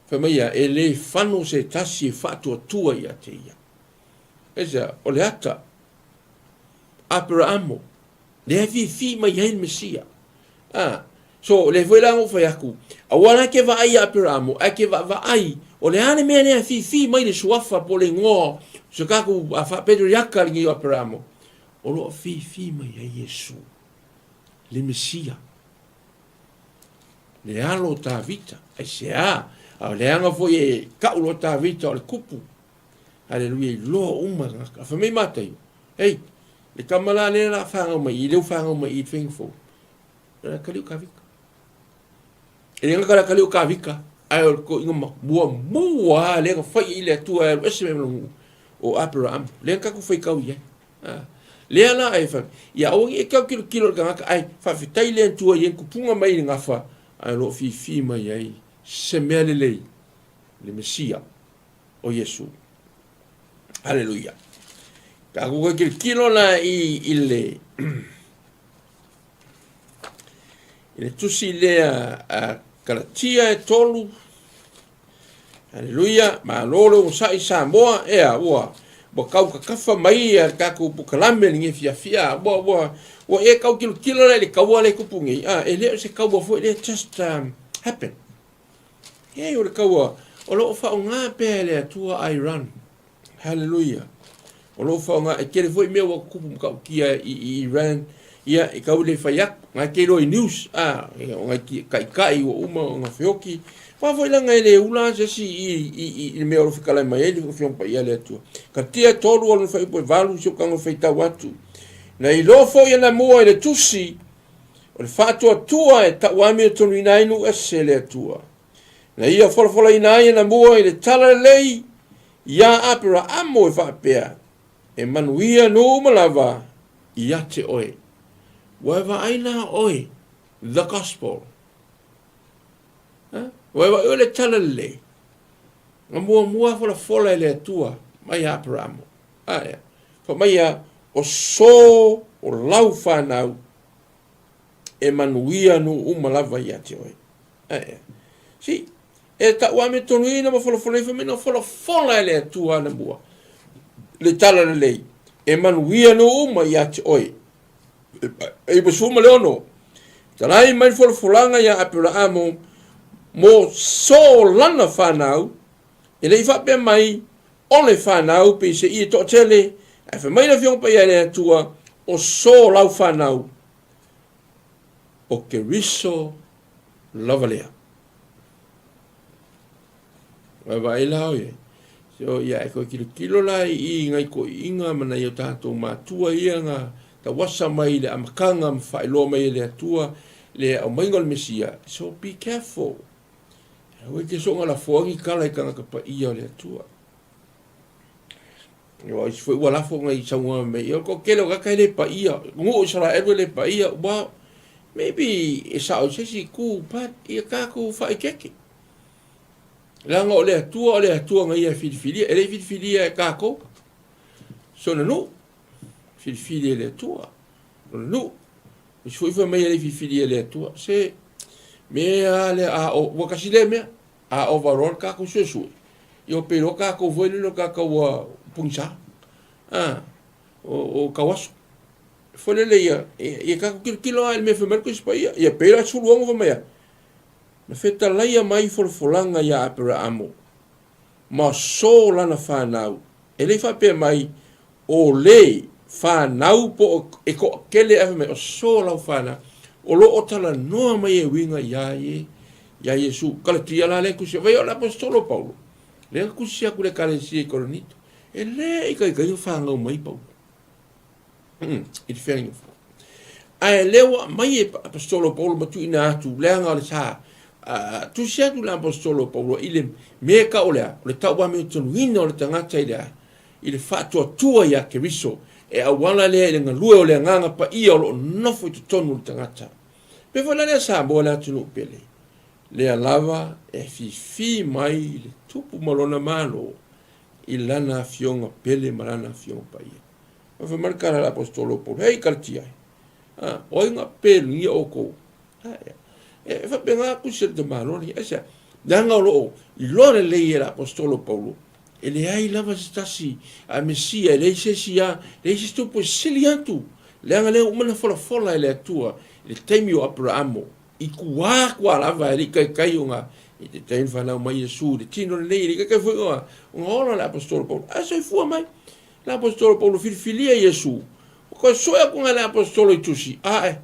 Fai mai ia, e le fano se tasi e faatuatua ia te ia. Aisea, o le ata, Aperaamo, lea e fifi mai ai le Mesia. A, so, lea foi la na ou fai atu, aua la e te vaai ia Aperaamo, ae te vaavaai, o le a le mea lea e fifi mai le suafa po o le igoa o se tatou faa-patriarka lenei o Aperaamo, o lo o fifi mai ai Iesu, le Mesia. Le alo o Tavita, aisea? A o leaga foi e tau loa Tavita o le kupu. Haleluia, iloa uma e tagata. Fai mai Mataio, hei, le tama la lea la whāngau mai i, leu whāngau mai i te whenga fou. E la kali o Kavika. E le ngaka la kali o Kavika, ai o ko inga mua mua le nga whai i le atua e alu ese me malungu o Abraham. Le nga kaku whai kau i ai. Ah. Lea la e whai, ia aua ngi e kau kilo kilo le tangata, ai whawhitai le atua i en kupunga mai i le ngafa, ai lo fifi mai ai se mea lelei, le Mesia o Iesu. Aleluia. Tatou ka kilokilo la i, i le i le tusi lea a Kalatia e tolu. Aleluia, malo le onosai Samoa, ea, ua, ua tau kakafa mai ia le tatou polokalame lenei fiafia, ua, ua, ua e tau kilokilo la i le taua lea e tupu nei, a, e le o se taua foi lea just happen. Hei, o le kaua, o lo o faaaoga pea e le Atua Iran. Haleluia. O lo o faaaoga, e tele foi mea ua tutupu matautia i, i Iran, ia, e tau le fai atu, na e te iloa i news, a, ia, o nai taitai ua uma ona feoti. Aua foi leaga e le ula se isi i, i, i, i le mea o lo o fetalai mai ai le Afioga Paia a le Atua. Katia tolu o lona fuaiupu e valu si ou tago e faitau atu. Na iloa foi anamua i le tusi, o le faatuatua e tauamiotonuina ai nuu ese e le Atua. Na ia folafolaina ai anamua i le tala lelei iā Aperaamo e faapea, E manuia nuu uma lava ia te oe. Ua e vaai la oe, the gospel. Ha? Ua e vaai oe le tala lelei. Na muamua folafola e le Atua mai ia Aperaamo. A ea. Fai mai ia, o so o lau whanau e manuia nuu uma lava ia te oe. A ea. Si, e tau ame tonu ina ma folafola ifo mai na folafola e le Atua ana mua. Le tala lelei, e manuia nuu uma ia te oe. E 96, talai mai le folafolaga ia Aperaamo mo so lana whanau, e le i faapea mai o le fanau peiseai e toatele, ae fai mai le Afioga Paia e le Atua, o so lau fanau, o Keriso lava lea. Ua vaai la oe. So, ia, e koe kilokilo la i i ngai koiiga ma nai o tātou matua ia nga tauasa mai i le amataga ma faailoa mai e le Atua le aumaiga o le Mesia. So, be careful. Aua e te soga lafoa ni tala i tagata paia o le Atua. Ua isi foi ua lafo ngai saunoa mai, ia ko kele o tagata e le paia, nuu o Isaraelu e le paia, well, maybe e sao i se isi itu, but ia tatou faaeteete. Leaga o le Atua, o le Atua na ia e filifilia, e le i filifilia e tatou sona nuu, filifili e le Atua, lona nuu. Isi foi fai mai e le i filifilia e le Atua, se mea lea a o, ua tasi lea mea, a ova loa le tatou suesue, ia ua pei loa tatou foi lele o tatou ua pogisa, a, o, o tauaso. Foi lele ia, ia tatou tilotilo lava i le mea fai mai le Tusi Paia, ia pei la 16 fai mai a, na fetalaia mai folafolaga iā Aperaamo, ma so lana fanau, e le i faapea mai, o le fanau po o e toatele ae fai mai, o so lau fanau, o lo o talanoa mai e uiga iā ie, iā Iesu. Kalatia la lea tusi, vai o le aposetolo o Paulo, lea na tusi atu i le ekalesia i Korinito, e le i taitai ona fanau mai Paulo i le feagaiga fou. Ae lea ua aumai e aposetolo o Paulo ma tuuina atu, leaga o le sa tusi atu le aposetolo o Paulo i le mea e tau o le a, o le tauamiotonuina o le tagata i le a, i le faatuatua iā Keriso, e auala lea i le galue o le Agaga Paia o lo o nofo i totonu o le tagata. Pei foi la lea Samoa le atunuu pele, lea lava e afifi mai le Tupu ma lona Malo i lana Afioga pele ma lana Afioga Paia. Ma fai mai le tala a le Aposetolo o Paulo, Hei Kalatia e, a, o ai na pelugia outou? A, e, e faapena atu se le tamaloa lenei. Aisea? Leaga o lo o iloa lelei e le Aposetolo o Paulo, e leai lava se tasi a Mesia, e leai se isi a, leai se isi tupu e sili atu, leaga lea ua uma ona folafola e le Atua i le taimi o Aperaamo, i tua atu lava e le i taitai ona i te taimi fanau mai Iesu i le tino lenei, e le i taitai foi ona ola le Aposetolo Paulo, ae soifua mai le Aposetolo Paulo filifilia Iesu, ua toe sue atu nai le Aposetolo i tusi, ae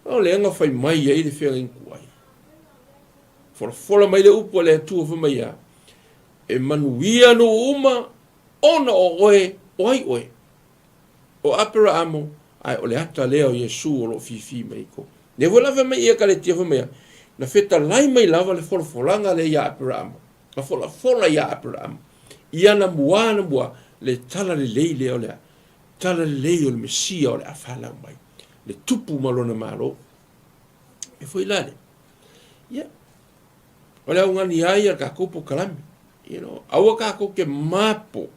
o lea na fai mai ai le feagaiga tuai. Folafola mai le upu a le Atua fai mai a, e manuia nuu uma ona o oe, o ai oe? O Aperaamo, ae o le ata lea o Iesu o lo o fifi mai ko. Lea foi la fai mai ia Kaletia fai mai a, na fetalai mai lava le folafolaga lea ia Aperaamo, na folafola ia Aperaamo, i ana mua ana mua, le tala lelei lea o le a, tala lelei o le Mesia o le a fanau mai, le tupu ma lona malo. E foi la lea. Ia, o le augani ai a tatou polokalame, you know, aua tatou te mapo,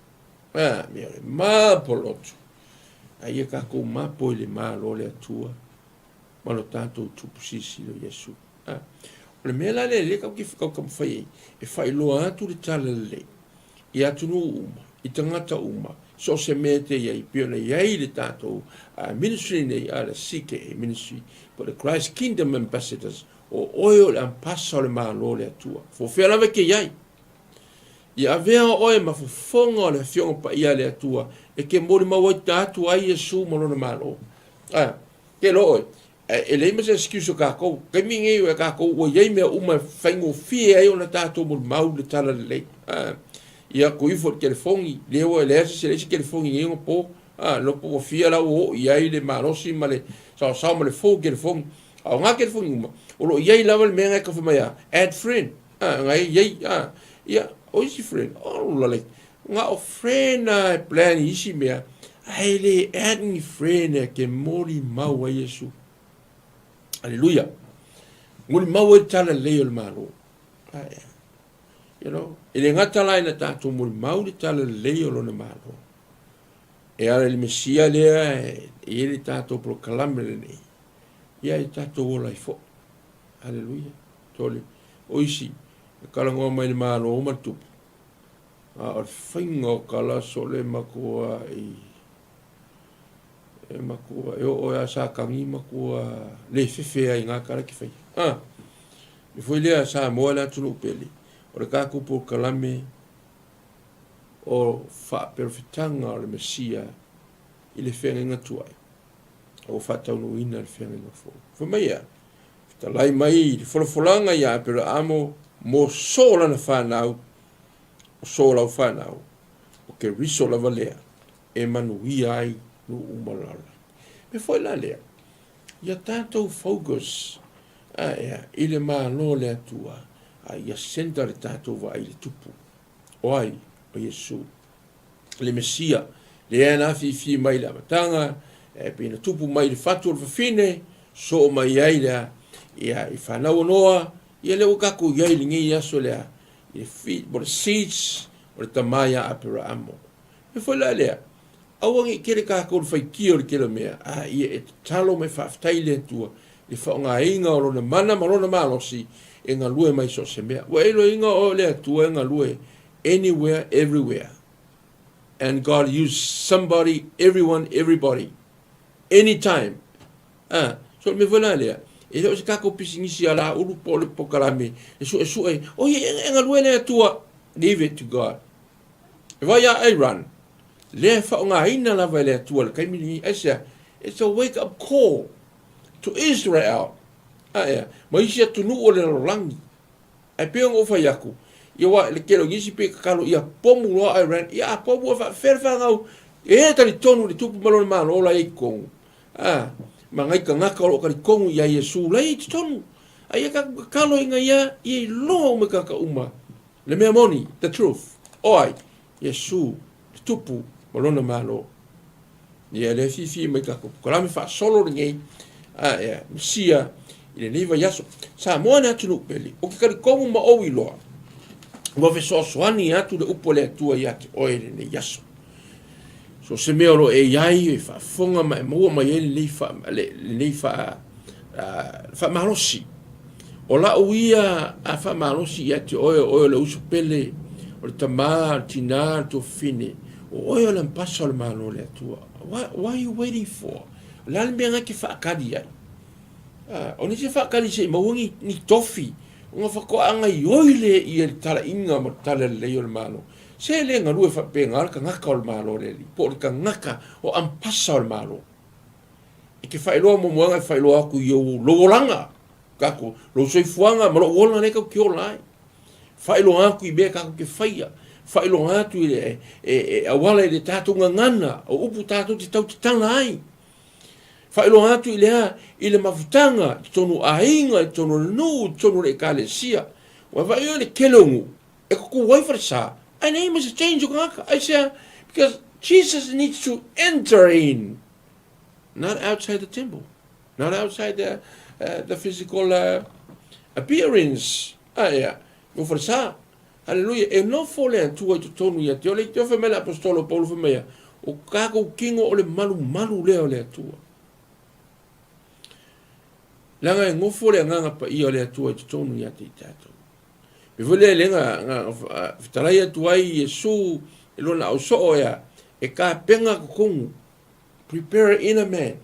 a, mea o le mapo loto, a ia tatou mapo i le Malo o le Atua ma lo tatou tupu silisili o Iesu. A, o le mea la lea lea tatou te taumafai ai, e faailoa atu le tala lelei i atunuu uma, i tagata uma, so o se mea e te i ai, pei ona i ai le tatou ministry nei a le CKA Ministry, po o le Christ Kingdom Ambassadors. O oe o le ampasa o le Malo o le Atua. Fofea lava e te i ai. Ia avea oe ma fofoga o le Afioga Paia a le Atua e te molimau ai atu ai Iesu ma Lona Malo. A, te iloa oe, e leai ma se excuse o tatou. Taimi nei o tatou ua i ai mea uma e faigofie ai ona tatou molimau le tala lelei. A, ia tuu ifo i le telefoni, lea ua leai se leai se telefoni i nei ona po. A, le iloa po ua fia la ua oo i ai le malosi ma le saosao ma le fou telefoni. A o ngā telefoni uma, o lo o i ai lava le mea na e tau fai mai a, add friend. A, na e i ai, a, ia, o isi friend, o lalai, na o friend a e plan i isi mea, ae le add ni friend e ke molimau ai Iesu. Aleluia. Molimau ai le tala lelei o le Malo. Ae, you know, e le gata la ina tatou molimau le tala lelei o lona Malo. E ala i le Mesia lea e i ai le tatou polokalame lenei, ia e tatou ola ai foi. Aleluia. Tole. O isi, e talanoa mai i le Malo ma le tupu, a o le faiga o tala sole matua i e matua e oo ia Satani matua le fefe ai ngā tala ke whai. Ah, e foi lea Samoa le atunuu pele, o le tatou polokalame o faaperofetaga o le Mesia i le feagaiga tuai, a ua faataunuuina le feagaiga fou. Fai mai ea, Fetalai mai i le folafolaga iā Aperaamo mo so lana fanau, o so lau fanau, o Keriso lava lea e manuia ai nuu uma o le lalolagi. Mea foi la lea, ia tatou focus ae i le Malo o le Atua, a ia center le tatou vaai i le Tupu. O ai? O Iesu. Le Mesia, lea na afifi mai i le amataga, e pei na tupu mai i le fatu o le fafine, soo mai ai lea, ia, i fanau o Noa, ia lea ua tatou i ai i lenei aso lea, i le fi, mo le seeds o le tama ia Aperaamo. Mea foi la lea, aua ne i tele tatou le faitio i le tele o mea, a ia e tatalo ma e faafetai i le Atua i le faaaogaina o Lona mana ma Lona malosi e galue mai so o se mea. Ua e iloaina oe o le Atua e galue anywhere, everywhere. And God use somebody, everyone, everybody, anytime. Ah, so le mea foi la lea, e le o se tatou pisinisi a Lāulu po o le polokalame e suesue, oh ia, e galue le Atua. Leave it to God. E vai a Iran, lea e faaaogaina lava e le Atua i le taimi lenei, aisea? It's a wake up call to Israel, aea, ma isi atunuu o le lalolagi. Ae pei ona ou fai atu, ia aua le tele o nisi pei e tatalo ia pomu loa Iran, ia a pomu e faafefea le fanau e talitonu i le Tupu ma lona Malo la e i totonu, a, ma nai tagata o lo o talitonu ia Iesu la e i totonu. A ia tatou tatalo ina ia ia iloa uma i tagata uma le mea moni, the truth, o ai? Iesu, le Tupu ma lona Malo. Ia lea fiafia mai tatou polokalame faasolo lenei a ea Mesia i lenei vaiaso. Samoa le atunuu pele, ou te talitonu ma ou iloa, ua fesoasoani atu le upu a le Atua ia te oe i lenei aso. So se mea o lo o e i ai, e faafofoga ma e maua mai ai lenei faa, lenei faa, faamalosi. O lau ia a faamalosi ia te oe, o oe o le uso pele, o le tama, o le tinā, o le tuafafine, o oe o le ampasa o le Malo o le Atua. What, what are you waiting for? O le a le mea na e te faatali ai? O nisi e faatali se i maua ni, ni tofi, ona faatoa gaioi lea ia le talaiga ma le tala lelei o le Malo. Se le galue faapena le tagata o le Malo o le Alii, po o le tagata o ampasa o le Malo. E te faailoa muamua e faailoa atu i ou lou olaga, tatou, lou soifuaga ma lou ola lea tatou te ola ai. Faailoa atu i mea tatou te faia, faailoa atu i le, e, e, auala i le tatou gagana, o upu tatou te tautatala ai. Faailoa atu i le a, i le mafutaga, i totonu o aiga, i totonu o le nuu, i totonu o le ekalesia. Ua vaai oe le tele o nuu, e tutu ai falesa, ae leai ma se change o tagata. Aisea? Because Jesus needs to enter in, not outside the temple, not outside the, the physical appearance. Aea, no falesa. Haleluia. E nofo le Atua i totonu ia te oe. Le te oe fai mai le apostolo Paulo fai mai ia, o kākou kino o le malumalu lea o le Atua. Leaga e nofo le agaga paia o le Atua i totonu ia te i tatou. Pei foi lea lea na, na fetalai atu ai Iesu i lona ausoo ea, e tapena totonu, prepare inner man.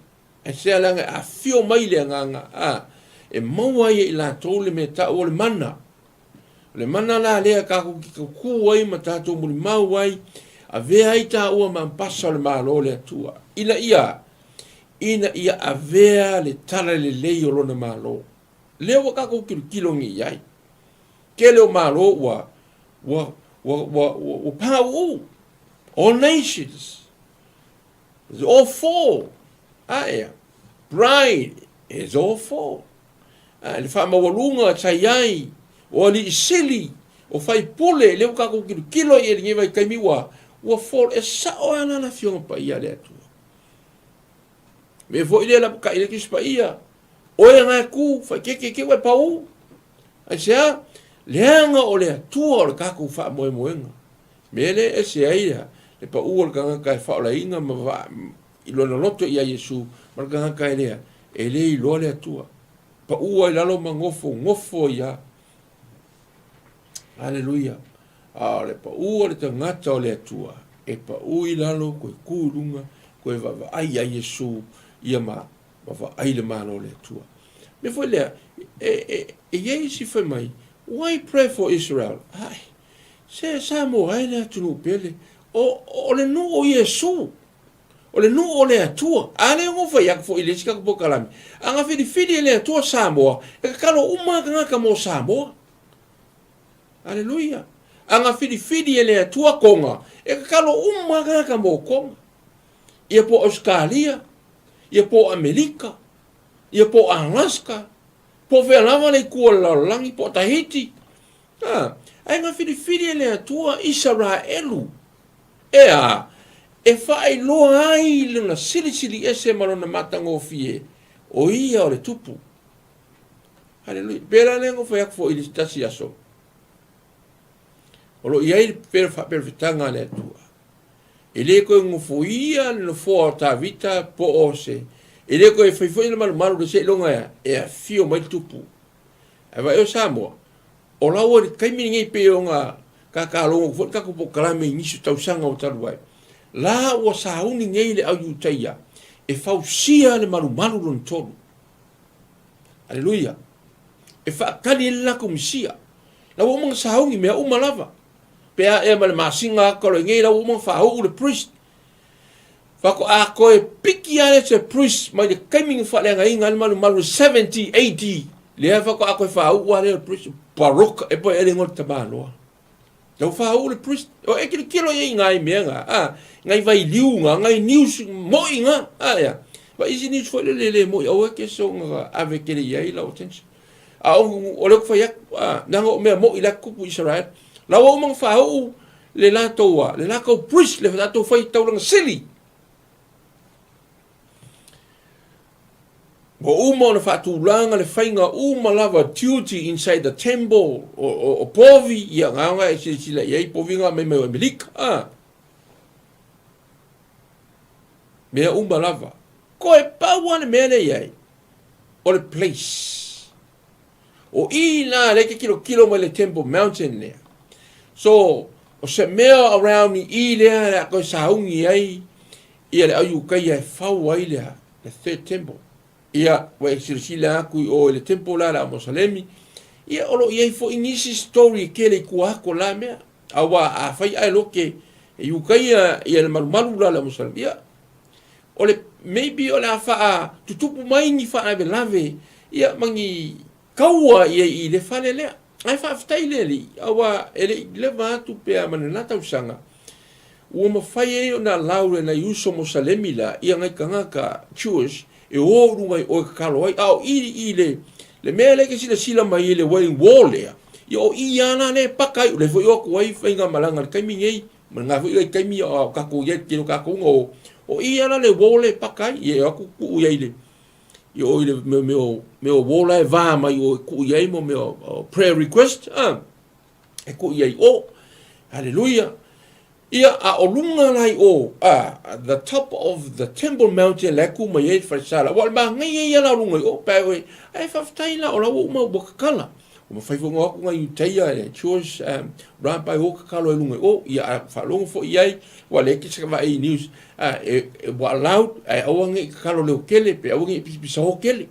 Aisea leaga e afio mai le agaga, a, e maua ai e i latou le mea ta'u o le mana. O le mana la lea tatou te tautū ai ma tatou mulimau ai, avea ai tāua ma ampasa o le Malo o le Atua, ina ia, ina ia avea le talalelei o Lona Malo. Lea ua tatou tilotilo nei i ai. Tele o Malo ua, ua, ua, ua, ua, ua pāuū. All nations. Is all for. Ae, pride is all for. A, le faamaualuga sa i ai, o alii sili, o faipule, lea ua tatou tilotilo i ai i lenei vaitaimi ua, ua fall, e sao lava la le Afioga Paia a le Atua. Mea foi lea lapatai le Tusi Paia, oe na e tu, faitete te ua e pau. Aisea? Leaga o le Atua o le tatou faamoemoega. Mea lea e ese ai le pau o le tagata e faaolaina ma va, i lona loto ia Iesu ma le tagata e lea, e le iloa le Atua. Pau ai lalo ma nofo, nofo ai lava. Aleluia. A o le pau o le tagata o le Atua, e pau i lalo, koe ku i luga, koe vaavaai ia Iesu, ia ma, ma vaai le Malo o le Atua. Mea foi lea, e, e, e i ai isi fai mai, why pray for Israel? Ai, se Samoa e le atunuu pele, o, o le nuu o Iesu. O le nuu o le Atua. A lea ua fai atu foi i le isi tatou polokalame, a na filifili e le Atua Samoa, e tatalo uma lava tagata mo Samoa. Aleluia. A na filifili e le Atua Toga, e tatalo uma lava tagata mo Toga. Ia po o Ausetalia, ia po o Amerika, ia po o Alaska, po o fea lava le itu o le lalolagi, po o Tahiti. A, ae na filifili e le Atua Isaraelu. Ea, e faailoa ai lona silisili ese ma lona matagofie, o ia o le Tupu. Haleluia. Pēlā lea na fai atu foi i le tasi aso. O lo o i ai le faaperefetaga a le Atua. E le toe nofoia le nofoa o Tavita po o se, e le toe fai foi le malumalu le seiloga e afio mai le Tupu. Ae vaai o Samoa, O la ua i le taimi lenei pei ona kakalogo foi le tatou polokalame i nisi o tausaga ua talu ai, la ua sauni nei le au Iutaia e fausia le malumalu lona tolu. Aleluia! E faatali ai le latou Mesia. La ua uma ona sauni mea uma lava. Pe a ea ma le masina atu talu ai nei, la ua uma ona faauu le priest. Faatoa toe piki lava lea se priest mai le taimi na faaleagaina ai le malumalu i 70 AD, lea faatoa toe faauu lava lea o le priest, Baruch e pei e le igoa o le tamaloa. Lea ua faauu le priest. O e tilotilo i ai i nai mea na, a, nai vailiu na, nai news moi na, a ea. Ma isi news foi lele le moi, aua e te soona ave tele i ai lau attention. A o, o lea ou te fai atu, a, leaga o mea moi la e tutupu i Israel. La ua uma ona faauu le latou a, le latou priest, le latou fai taulaga sili. Ua uma ona faatulaga le faiga uma lava duty inside the temple o, o, o povi, ia nga e silasila i ai povi nga mai mai o Amerika. Ah. Mea uma lava. Koe pau le mea le i ai, o le place. O i la lea e te tilotilo mai le Temple Mountain lea. So, o se mea around i i lea le a toe sauni ai ia le au Iutaia e fau ai le, le third temple. Ia, ua e silasila atu i o i le temple la le au Mosalemi, ia o lo o i ai foi nisi story e tele i tua atu o la mea. Aua a fai ae loke e Iutaia ia le malumalu la le au Mosalemi, ia, o le maybe o le a faatutupu mai ni faalavelave ia ma ni kaua ia i le fale lea. Ae faafetai le Alii, aua e le i leva atu pe a ma lena tausaga, ua mafai ai ona allow e nai uso Mosalemi la ia nai tagata Jewish e o i luga i o e tatalo ai. A o i i le, le mea lea e te silasila mai ai le Wailing Wall lea, ia o i lava la lea e paka ai, o lea foi e o atu ai faigamalaga i le taimi nei, Ma lena foi vaitaimi a o tatou i ai, tele o tatou na o, o i ala le wall e paka ai, ia e o atu tuu i ai le, i o i le mea, mea o, mea o wall e va mai o e tuu i ai mo mea o prayer request, a, e tuu i ai o. Hallelujah. Ia, a o luga la i o, a, the top of the Temple Mountain la e ku mai ai le falesala. Ua o le manaia ia la o luga i o, pe ai oe, ae faafetai la o la ua uma ua tatala. Ua mafai foi ona o atu nai Iutaia e Jewish um, rabbi o tatalo i luga i o, ia a faalogo foi i ai, ua le ke vaai i news, a, e, e, ua allowed, ae aua ne i tatalo leo tele, pe aua ne i pisapisao tele.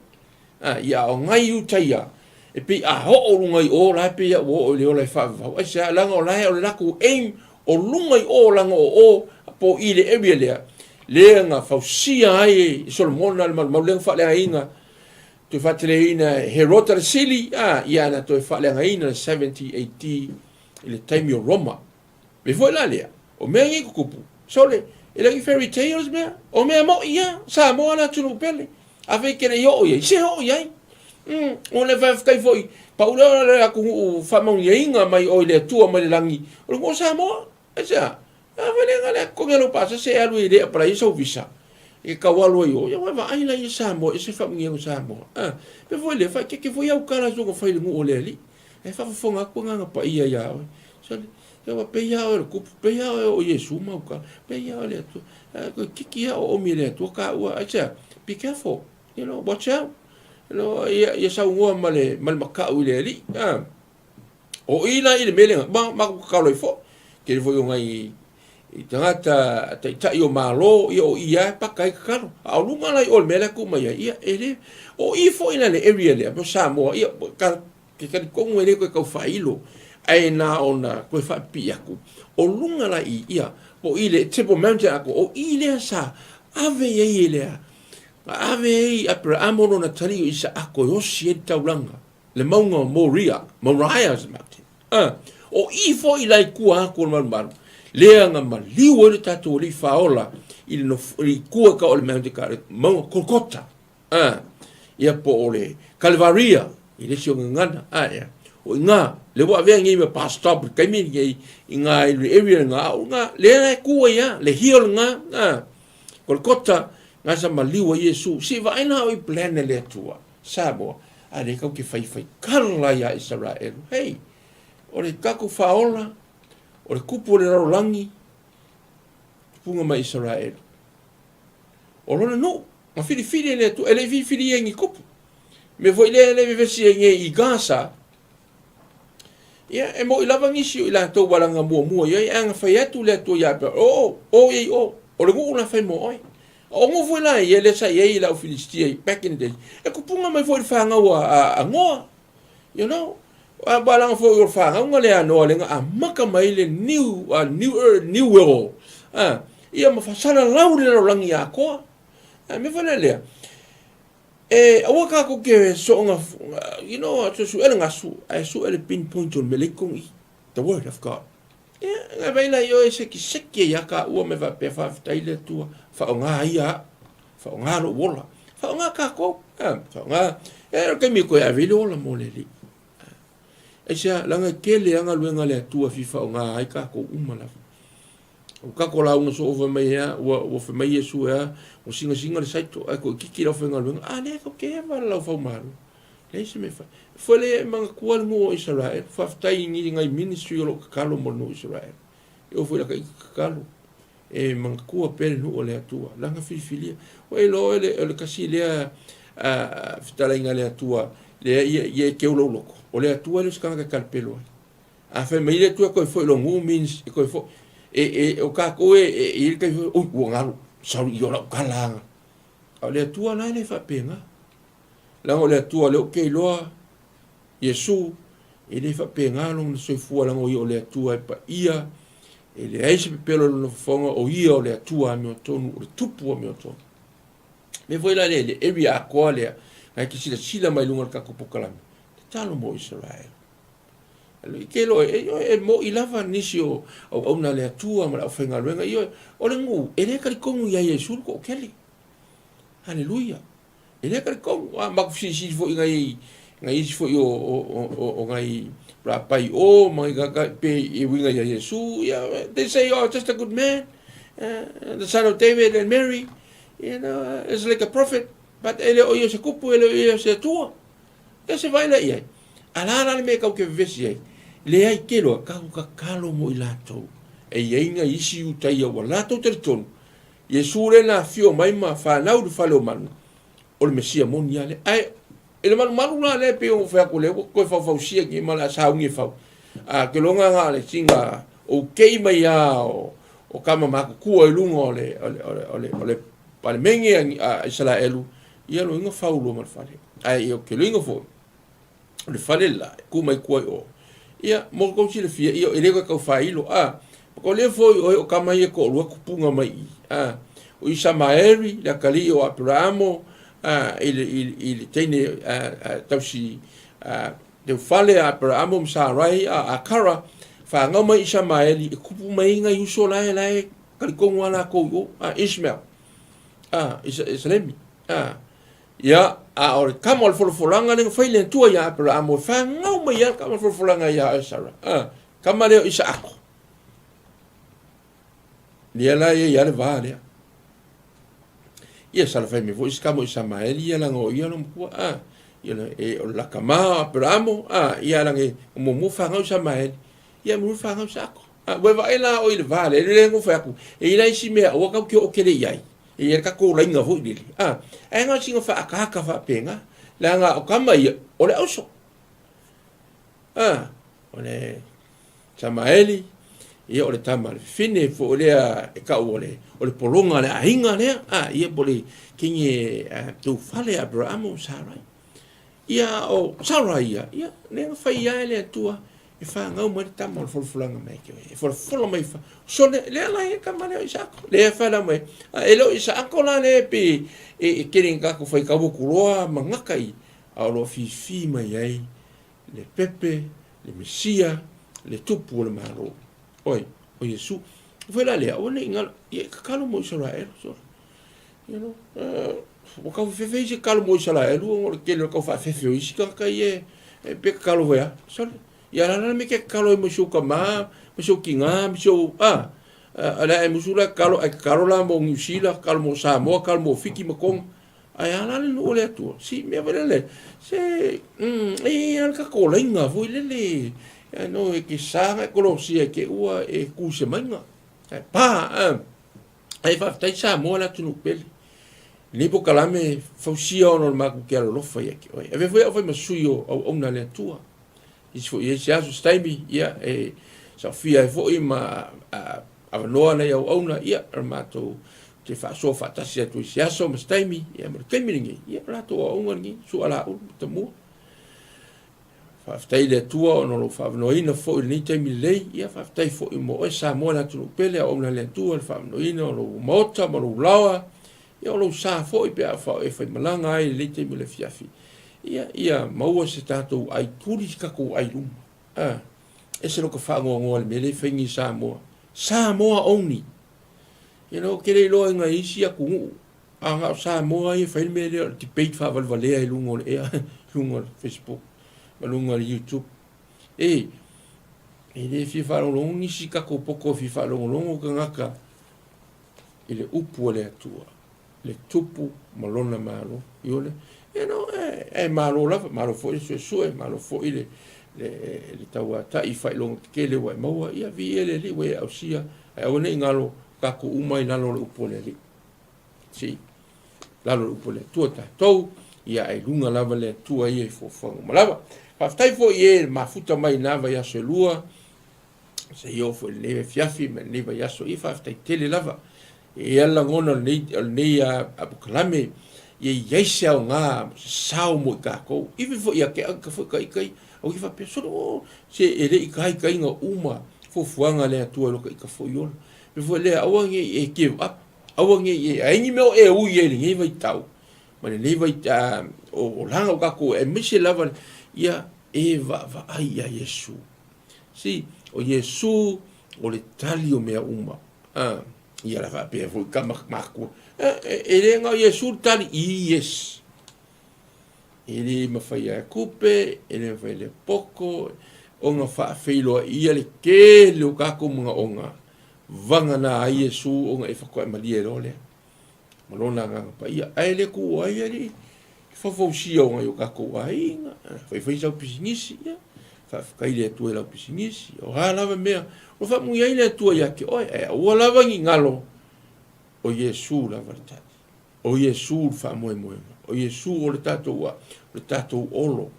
A, ia a o ngai Iutaia, e pei a oo luga i o la e pei a ua oo i le ola e faavavau. Aisea? Leaga o la e o le latou aim o luga i o leaga o o po o i le area lea, lea na fausia ai e Solomona le malumalu lea na faaleagaina toe faateleina e Herota le Sili, a, ia na toe faaleagaina le 70 AD i le taimi o Roma. Me foi la lea, o mea nei tutupu, sole, e le o ni fairy tales mea, o mea mo'i ia, Samoa le atunuu pele. Afai e te le i oo i ai, se oo i ai. O le faafetai foi, pau lea o le atunuu faamanuiaina mai oe i le Atua mai le lagi, o le nuu o Samoa. Aisea? Afai le na le totogi lau pasese e alu i le apalaia sau visa, e tau alu ai o, ia ua vaai la ia Samoa, e se faamanuiaga o Samoa. Pe foi lea, faaeteete foi au tala soona fai i le nuu o le Alii. E faafofoga atu agaga paia ia oe. Sole, ia ua pei lava oe o le tupu, pei lava oe o Iesu ma au tala, pei lava oe le Atua. Toeitiiti lava oomi e le Atua taua, aisea? Be careful, you know, watch out. You know, ia saunoa ma le, ma le makaʻu i le Alii. O i la i le mea lea, ma matou tatalo ai foi. Tele foi o nai i tagata taitai o Malo, ia o i lava e paka ai tatalo. A o luga la i o le mea lea e tuu mai ai, ia e le, o i foi la le area lea, mo Samoa, ia ka, ke talitonu e le toe tau faailo, ae na ona toe faapipii atu, o luga la i, ia, po o i le Table Mountain atoa, o i lea sa ave i ai e le, na ave ai Aperaamo lona talii o Isaako e osi ai le taulaga, le mauga o Moria, Moriah's Mountain. O i foi la i tua atu o le malumalu, lea na maliu ai le tatou Alii Faaola i le nofo, i tua ka o le Mountain ka le mauga Kolkota. Ia po o le Kalevaria i le isi o gagana. Ia. O iga, le ua avea nei ma bus stop i le taimi lenei i ngā i le area ngā, o ngā, lea e ku ai a, le hill ngā, Kolkota, ngā sa maliu ai Iesu. Si vaai la o i plan e le Atua. Samoa, a lea kau ke faifai kala iā Isaraelu. Hei, o le tatou faaola, o le kupu o le lalolagi, tupuga mai Isaraelu. O lona nuu, na filifili e le Atua, e le i filifili ia ni kupu. Mea foi lea e le vevesi ai nei i Gaza, ia, e mo'i lava nisi o i latou ua laga muamua i ai, ae na fai atu le Atua ia Aperahama, o, o i ai o, o le nuu la fai mo oe. O nuu foi la ia lea sa i ai le au Filistia back in the days, e tupuga mai foi i le fanau a Noa. You know, a leaga foi o le fanauga lea a Noa lea na amata mai le new, new earth, new world. Ia ma faasalalau le lalolagi atoa. A mea foi la lea, e aua tatou te soonga, you know, sue le gasu, ae sue le pinpoint o le mea lea i totonu i i. The word of God. Ia, ngai vai la i oe sekiseki ai a kāua me faapea faafetai le Atua, faaaoga ia au, faaaoga lou ola, faaaoga kākou, faaaoga, e o le taimi e toe ave ai le ola mo le Alii. Aisea, leaga e tele a galuega a le Atua e fia faaaoga ai kākou uma lava. O kako lauga soo fai mai ea, ua fai mai Iesu ea, ua singasinga le saito, ae toeitiiti le aufaigaluega, a lea tatou te eva le laufau malo. Leai se mea e fai. Foi lea e manatua le nuu o Isaraelu. Faafetai i ni nai ministry o lo o tatalo mo le nuu o Isaraelu. E oo foi i laka ita tatalo, e manatua pea le nuu o le Atua, lana filifilia. Ua e iloa oe o le tasi lea fetalaiga a le Atua, lea ia, ia e teu lou loto. O le Atua e le o se tagata e talapelo ai. A fai mai le Atua e toe foi i lou nuu means e toe foi. E, e, o tatou e, e, e i le taimi foi, ui, ua galo, sorry, i o lau tala aga. A o le Atua la e le faapena. Leaga o le Atua o lea ou te iloa, Iesu, e le faapena lona soifua leaga o ia o le Atua e paia, e leai se pepelo i lona fofoga, o ia o le Atua amiotonu, o le Tupu amiotonu. Mea foi la lea, le area atoa lea, na e te silasila mai luga o le tatou polokalame, tatalo mo Israel. I ke loa, e, e mo'i lava nisi o auauna a le Atua ma le aufaigaluega, ioe, o le nuu, e le talitonu ia Iesu le toatele. Haleluia. E le talitonu, a matou fesilisili foi i nai nai isi foi o o o o nai rapai o ma nai tagata pe e uiga ia Iesu, ia, they say, oh, just a good man, the son of David and Mary, you know, is like a prophet, but e le o ia o se kupu, e le o ia o se Atua. Ia se vaai la i ai. A la la le mea e kau ke vevesi ai, leai ke loa, kau tatalo mo i latou. E i ai nai isi Iutaia ua latou talitonu, Iesu lea na afio mai ma fanau i le fale o manu, o le Mesia moni lava lea. Ae i le malumalu la lea pei ona ou fai atu lea ua toe faufausia nei ma le a sauni e fau. A ke loga na le sina o kei mai a o o kama matutua i luga o le o le o le o le o le palemene a Isaraelu, ia loiga fau loa ma le fale. Ae ia ou te loiga foi, o le fale la, e ku mai tua i o. Ia, mo le tou silafia, ia, e le toe tau faailo, a. O lea foi o e o tama ia e toalua tupuga mai i, a. O Isamaeli, le atalii o Aperaamo, a, i le, i, i le teine a, a, tausi, a, teufale a Aperaamo ma Sarai, a, Akara, fanau mai Isamaeli, e tupu mai ai nai uso la e, la e talitonu lava latou i o, a, Ismael, a, Isalemi, a. Ia, a o le tama o le folafolaga lea na fai le Atua ia Aperaamo, e fanau mai lava le tama o le folafolaga ia oe Sara. A, tama lea o Isaako. Lea la e i ai le va lea. Ia, sala fai mai foi se tama o Isamaeli ia laga o ia lo matua. A, ia, e, o le lakama o Aperaamo, a, ia laga e muamua fanau Isamaeli. Ia, muamua fanau Isaako. A, ua e vaai la oi le va lea, le le fai atu, e i ai isi mea aua tau te oo tele i ai. E i ai le tatou laina foi lele, a, ae na o sina faaataata faapena, leaga o tama ia, o le auso. A, o le Samaeli, ia o le tama a le fafine foi lea e tau o le, o le pologa a le aiga lea, a, ia po o le teine teufale a Aperamo ma Sarai. Ia o Sara ia, ia, lea na fai ia e le Atua e fanau mai le tama o le folafolaga mai ke e folafola mai fa so le lea la e tama lea o Isaako lea e whanau mai a e le o Isaako la le pe e, e kere ka ko whai kaua kuroa mangaka i a o lo fifi mai ai le pepe le mesia le tupu o le malo oi o Iesu foi la lea o ne ingalo ia kakalo mo Israel so You know, ua tau fefefe isi kalo mo Isaraelu ona o le tele o le tau faafefe o isi tagata ia e pe tatalo foi lava. Sole, ia la la me ke tatalo ai mo si ou tama, mo si ou tina, mo si ou, a, a le ae musu la tatalo, ae tatalo la mo Niu Sila, tatalo mo Samoa, tatalo mo Fiti ma Tonga. Ae a la le nuu o le Atua? Si mea foi lele, se, mm, e i ai lava le tatou laina foi lele, no e ke sa na ekolosia e ke ua e ku se maiga. Ae pa, a. Ae faafetai Samoa le atunuu pele. Lenei polokalame fausia ona o le matou te alolofa ia te oe. Avea foi au fai ma sui o auauna a le Atua. Isi foi i ai se aso se taimi, ia e saofia ai foi ma avanoa nai auauna, ia o le matou te faasoa faatasi atu i se aso ma se taimi, ia ma le taimi lenei, ia o latou auauna lenei, Sualaulu ma Tamua. Faafetai i le Atua ona o lou faavanoaina foi i lenei taimi lelei. Ia faafetai foi mo oe Samoa le atunuu pele, auauna le Atua le faavanoaina o lou maota ma lou laoa, ia o lou sa foi pe a e faimalaga ai i lenei taimi o le afiafi. Ia, ia maua se tatou ai tuli se tatou ai luma. A, ese lota faanoanoa i le mea lea e fai nei Samoa. Samoa only. You know, ou te le iloa i nai isi atunuu, A na o Samoa ia e fai le mea lea o le debate faavalevalea i luga o le ea, i luga o le Facebook ma luga o le YouTube. E, e le fia faalogologo nisi tatou poto e fia faalogologo tagata i le upu a le Atua, le tupu ma lona malo. Iole, e no, e, e malo lava, malo foi le suesue, malo foi le, le, le tauatai i faailoga tetele ua e maua, ia viia le Alii ua e ausia, ae aua ne i galo tatou uma i lalo o le upu a le Alii. Si, lalo le upu a le Atua tatou, ia ae luga lava le Atua ia i fuafuaga uma lava. Faafetai foi i e mafuta mai i na vaiaso e lua, seia oo foi i lenei afiafi ma lenei vaiaso, ia faafetai tele lava. E i ai lagona o lenei, o lenei polokalame, ia i ai se aoga, se sao mo i tatou. Even foi ia te au foi ka ita ia, aua ke faapea, sole, oh, se e le i taitaiga uma fuafuaga a le Atua i lo ka ita foi ola. Mea foi lea, aua ne i e give up, Aua ne i e ai ni mea o e ui ai i lenei vaitau, ma lenei vaita o olaga o tatou, aemaise lava ia e vaavaai ia Iesu. See, o Iesu o le tali o mea uma. Ah, ia la faapea foi tama matua. E, e le na o Iesu le tali, yes. E le mafai e kupe, e le mafai le poko, ona faafeiloai le tele o tatou manaoga Vagana ai Iesu ona e faatoa e malie loa lea ma lona Agaga Paia. Ae le tuua ai alii le faufausia o nai o tatou aiga, faifai sau pisinisi, ia, faafetai i le Atua i lau pisinisi, o a lava mea, o faamanuia ai le Atua ia te oe, ae aua lava ni galo, o Iesu lava le tali. O Iesu le faamoemoega. O Iesu o le tatou, o le tatou olo.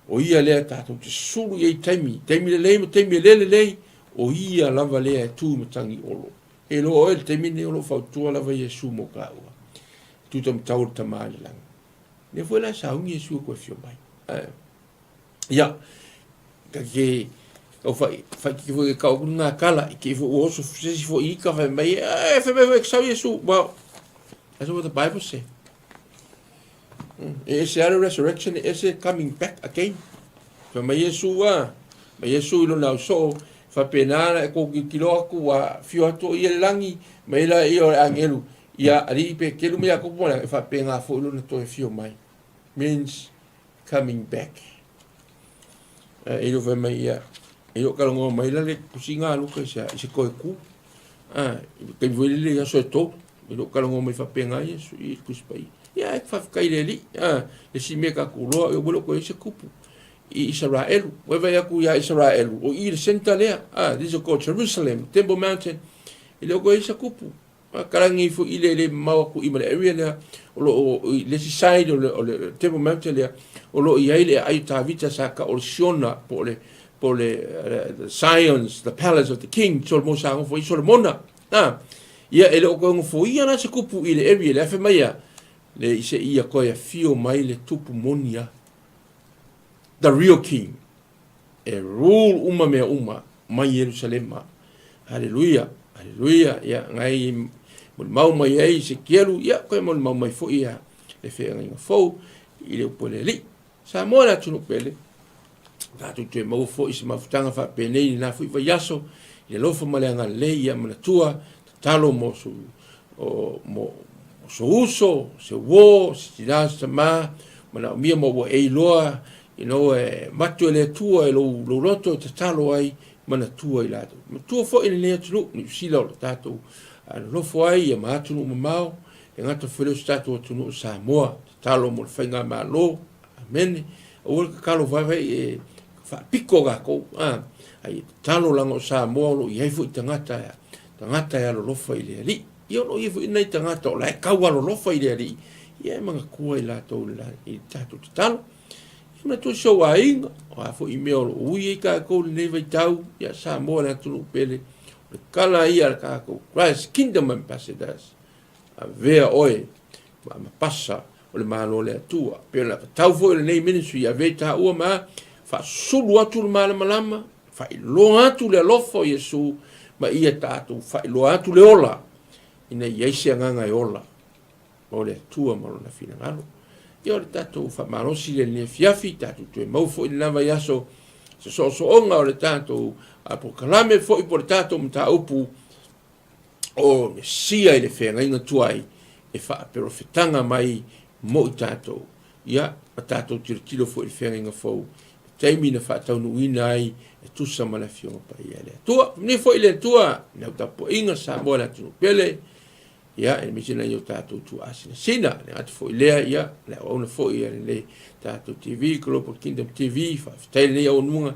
O ia lea tatou te sulu i ai taimi, taimi lelei ma taimi e le lelei, o ia lava lea e tu i matagi olo. E iloa oe i le taimi lenei o lo o fautua lava Iesu mo kāua. E tu taumatau le Tama i le lagi. Lea foi la e sauni Iesu e toe afio mai. Ae, ia, ta te tau fai, faititi foi e tau atu lena tala, i te i foi ua oso se isi foi ita fai mai, e, fai mai foi e te sau Iesu. Well, that's what the Bible say. E ese lava le resurrection, e ese coming back again. Fai mai Iesu a, mai Iesu i lona ausoo, faapena na e kou tilotilo atu ua afio atu o ia i le lagi, mai la ia o le agelu, ia alii Peteru ma Iakopo ma le, e faapena foi lona toe afio mai. Means coming back. E le o fai mai ia, e le o talanoa mai la le tusiga a Luka i se, i se toe ku. A, i le taimi foi lele i aso e tolu, e le o talanoa mai faapena Iesu i le Tusi Paia. Ia, e faafetai i le Alii, a, le isi mea tatou iloa, ua le o toe i ai se kupu i Isaraelu. Ua vaai atu ia Isaraelu, o i le center lea, a, this is called Jerusalem, Temple Mountain, e le o toe i ai se kupu. Kalagi ifo i le le mamao atu i ma le area lea o lo o i le isi side o le o le Table Mountain lea o lo o i ai le aai o Tavita sa tau o le Siona po o le po o le the Zion's the palace of the king Solomon sa nofo ai Solomona a ia e le o toe nofoia la se kupu i le area lea fai mai a le i se ia toe afio mai le tupu moni a the real king e rule uma mea uma mai Ierusalema. Haleluia, haleluia. Ia, ngai molimau mai ai Esekielu, ia, koe molimau mai foi ia le feagaiga fou i le upu a le Alii. Samoa le atunuu pele, tatou toe maua foi se mafutaga faapenei i lena foi vaiaso, i le alofa ma le agalelei, ia manatua, tatalo mo sou, o, mo, sou uso, se uo, se tina, se tama, manaomia ma ua e iloa You know, e avatu e le Atua e lou, lou loto e tatalo ai, manatua i latou. Matua foi lenei atunuu, Niu Sila o le tatou nonofo ai, ia ma atunuu mamao, e gata foi lea o se tatou atunuu o Samoa. Tatalo mo le faigamalo, amene. Aua le tatalo vaevae e faapiko tatou, a, a ia tatalo leaga o Samoa o lo o i ai foi tagata, tagata e alolofa i le Alii. Ia o lo o i ai foi nai tagata o la e tau alolofa i le Alii, ia e manatua i latou i le tatou tatalo. Ia manatua si ou aiga, o a foi mea o lo o ui ai tatou i lenei vaitau, ia Samoa le atunuu pele, o le tala ia a le tatou Christ Kingdom Ambassadors, avea oe ma amapasa o le Malo o le Atua. Pei ona tatau foi o lenei ministry, avea i taua ma faasusulu atu le malamalama, faailoa atu le alofa o Iesu, ma ia tatou faailoa atu le ola, ina ia i ai se agaga e ola. o le Atua ma lona finagalo. Ia o le tatou faamalosi lea i lenei afiafi, tatou toe mau foi lena vaiaso se soosooga o le tatou polokalame foi po o le tatou mataupu o Mesia i le feagaiga tuai e faaperofetaga mai mo i tatou. Ia, ma tatou tilotilo foi i le feagaiga fou, le taimi na faataunuuina ai e tusa ma le Afioga Paia a le Atua. Faamanuia foi le Atua i lau tapuaiga Samoa le atunuu pele, Ia, aemaise nai o tatou tuaasinasina. Le gata foi lea, ia, le auauna foi a lenei tatou TV, Global Kingdom TV, faafetai lenei auaunga,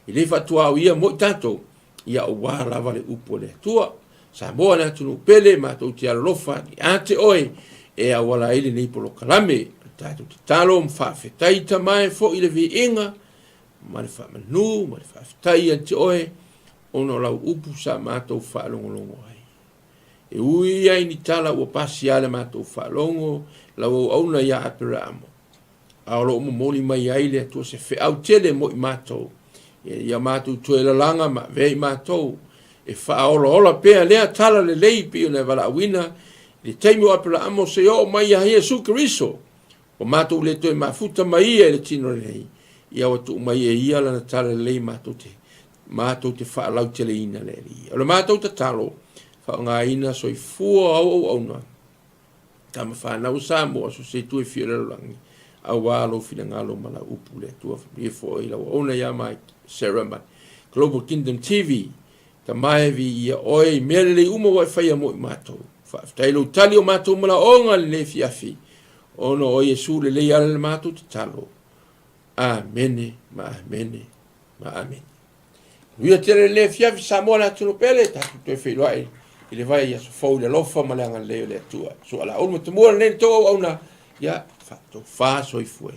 e le faatuaoia mo i tatou, ia aua lava le upu a le Atua. Samoa le atunuu pele, matou te alolofa ia te oe, e auala ai lenei polokalame. O le tatou tatalo ma faafetai tamae foi le viiga, ma le faamanu, ma le faafetai ia te oe, ona o lau upu sa matou faalogologo ai. E ui ai ni tala ua pasia le matou faalogo lau auauna ia Aperaamo, a o lo o momoli mai ai le Atua se feau tele mo i matou, ina ia matou toe lalaga ma avea i matou e faaolaola pea lea tala lelei pei ona e valaauina i le taimi o Aperaamo seia oo mai ia Iesu Keriso, ua matou le toe mafuta ma ia i le tino lenei, ia ua tuu mai e ia lana tala lelei matou te matou te faalauteleina le Alii. O le matou tatalo, faaaogaina soifua o au auauna, tama fanau o Samoa, so se itu e fia o le lalolagi, aua lou finagalo ma lau upu le Atua. Faamanuia foi lau auauna ia Mike, Sarah ma Global Kingdom TV, Tama e viia oe i mea lelei uma ua e faia mo i matou. Faafetai lou tali o matou malaoga i lenei afiafi, ona o Iesu lelei ala le matou tatalo. Amene ma amene ma amene. Manuia tele lenei afiafi Samoa le atunuu pele, tatou toe feiloai i le vai aso fou i le alofa ma le agalelei o le Atua. Sua la ulu ma tumua lenei le tou auauna, ia faatofa soifua.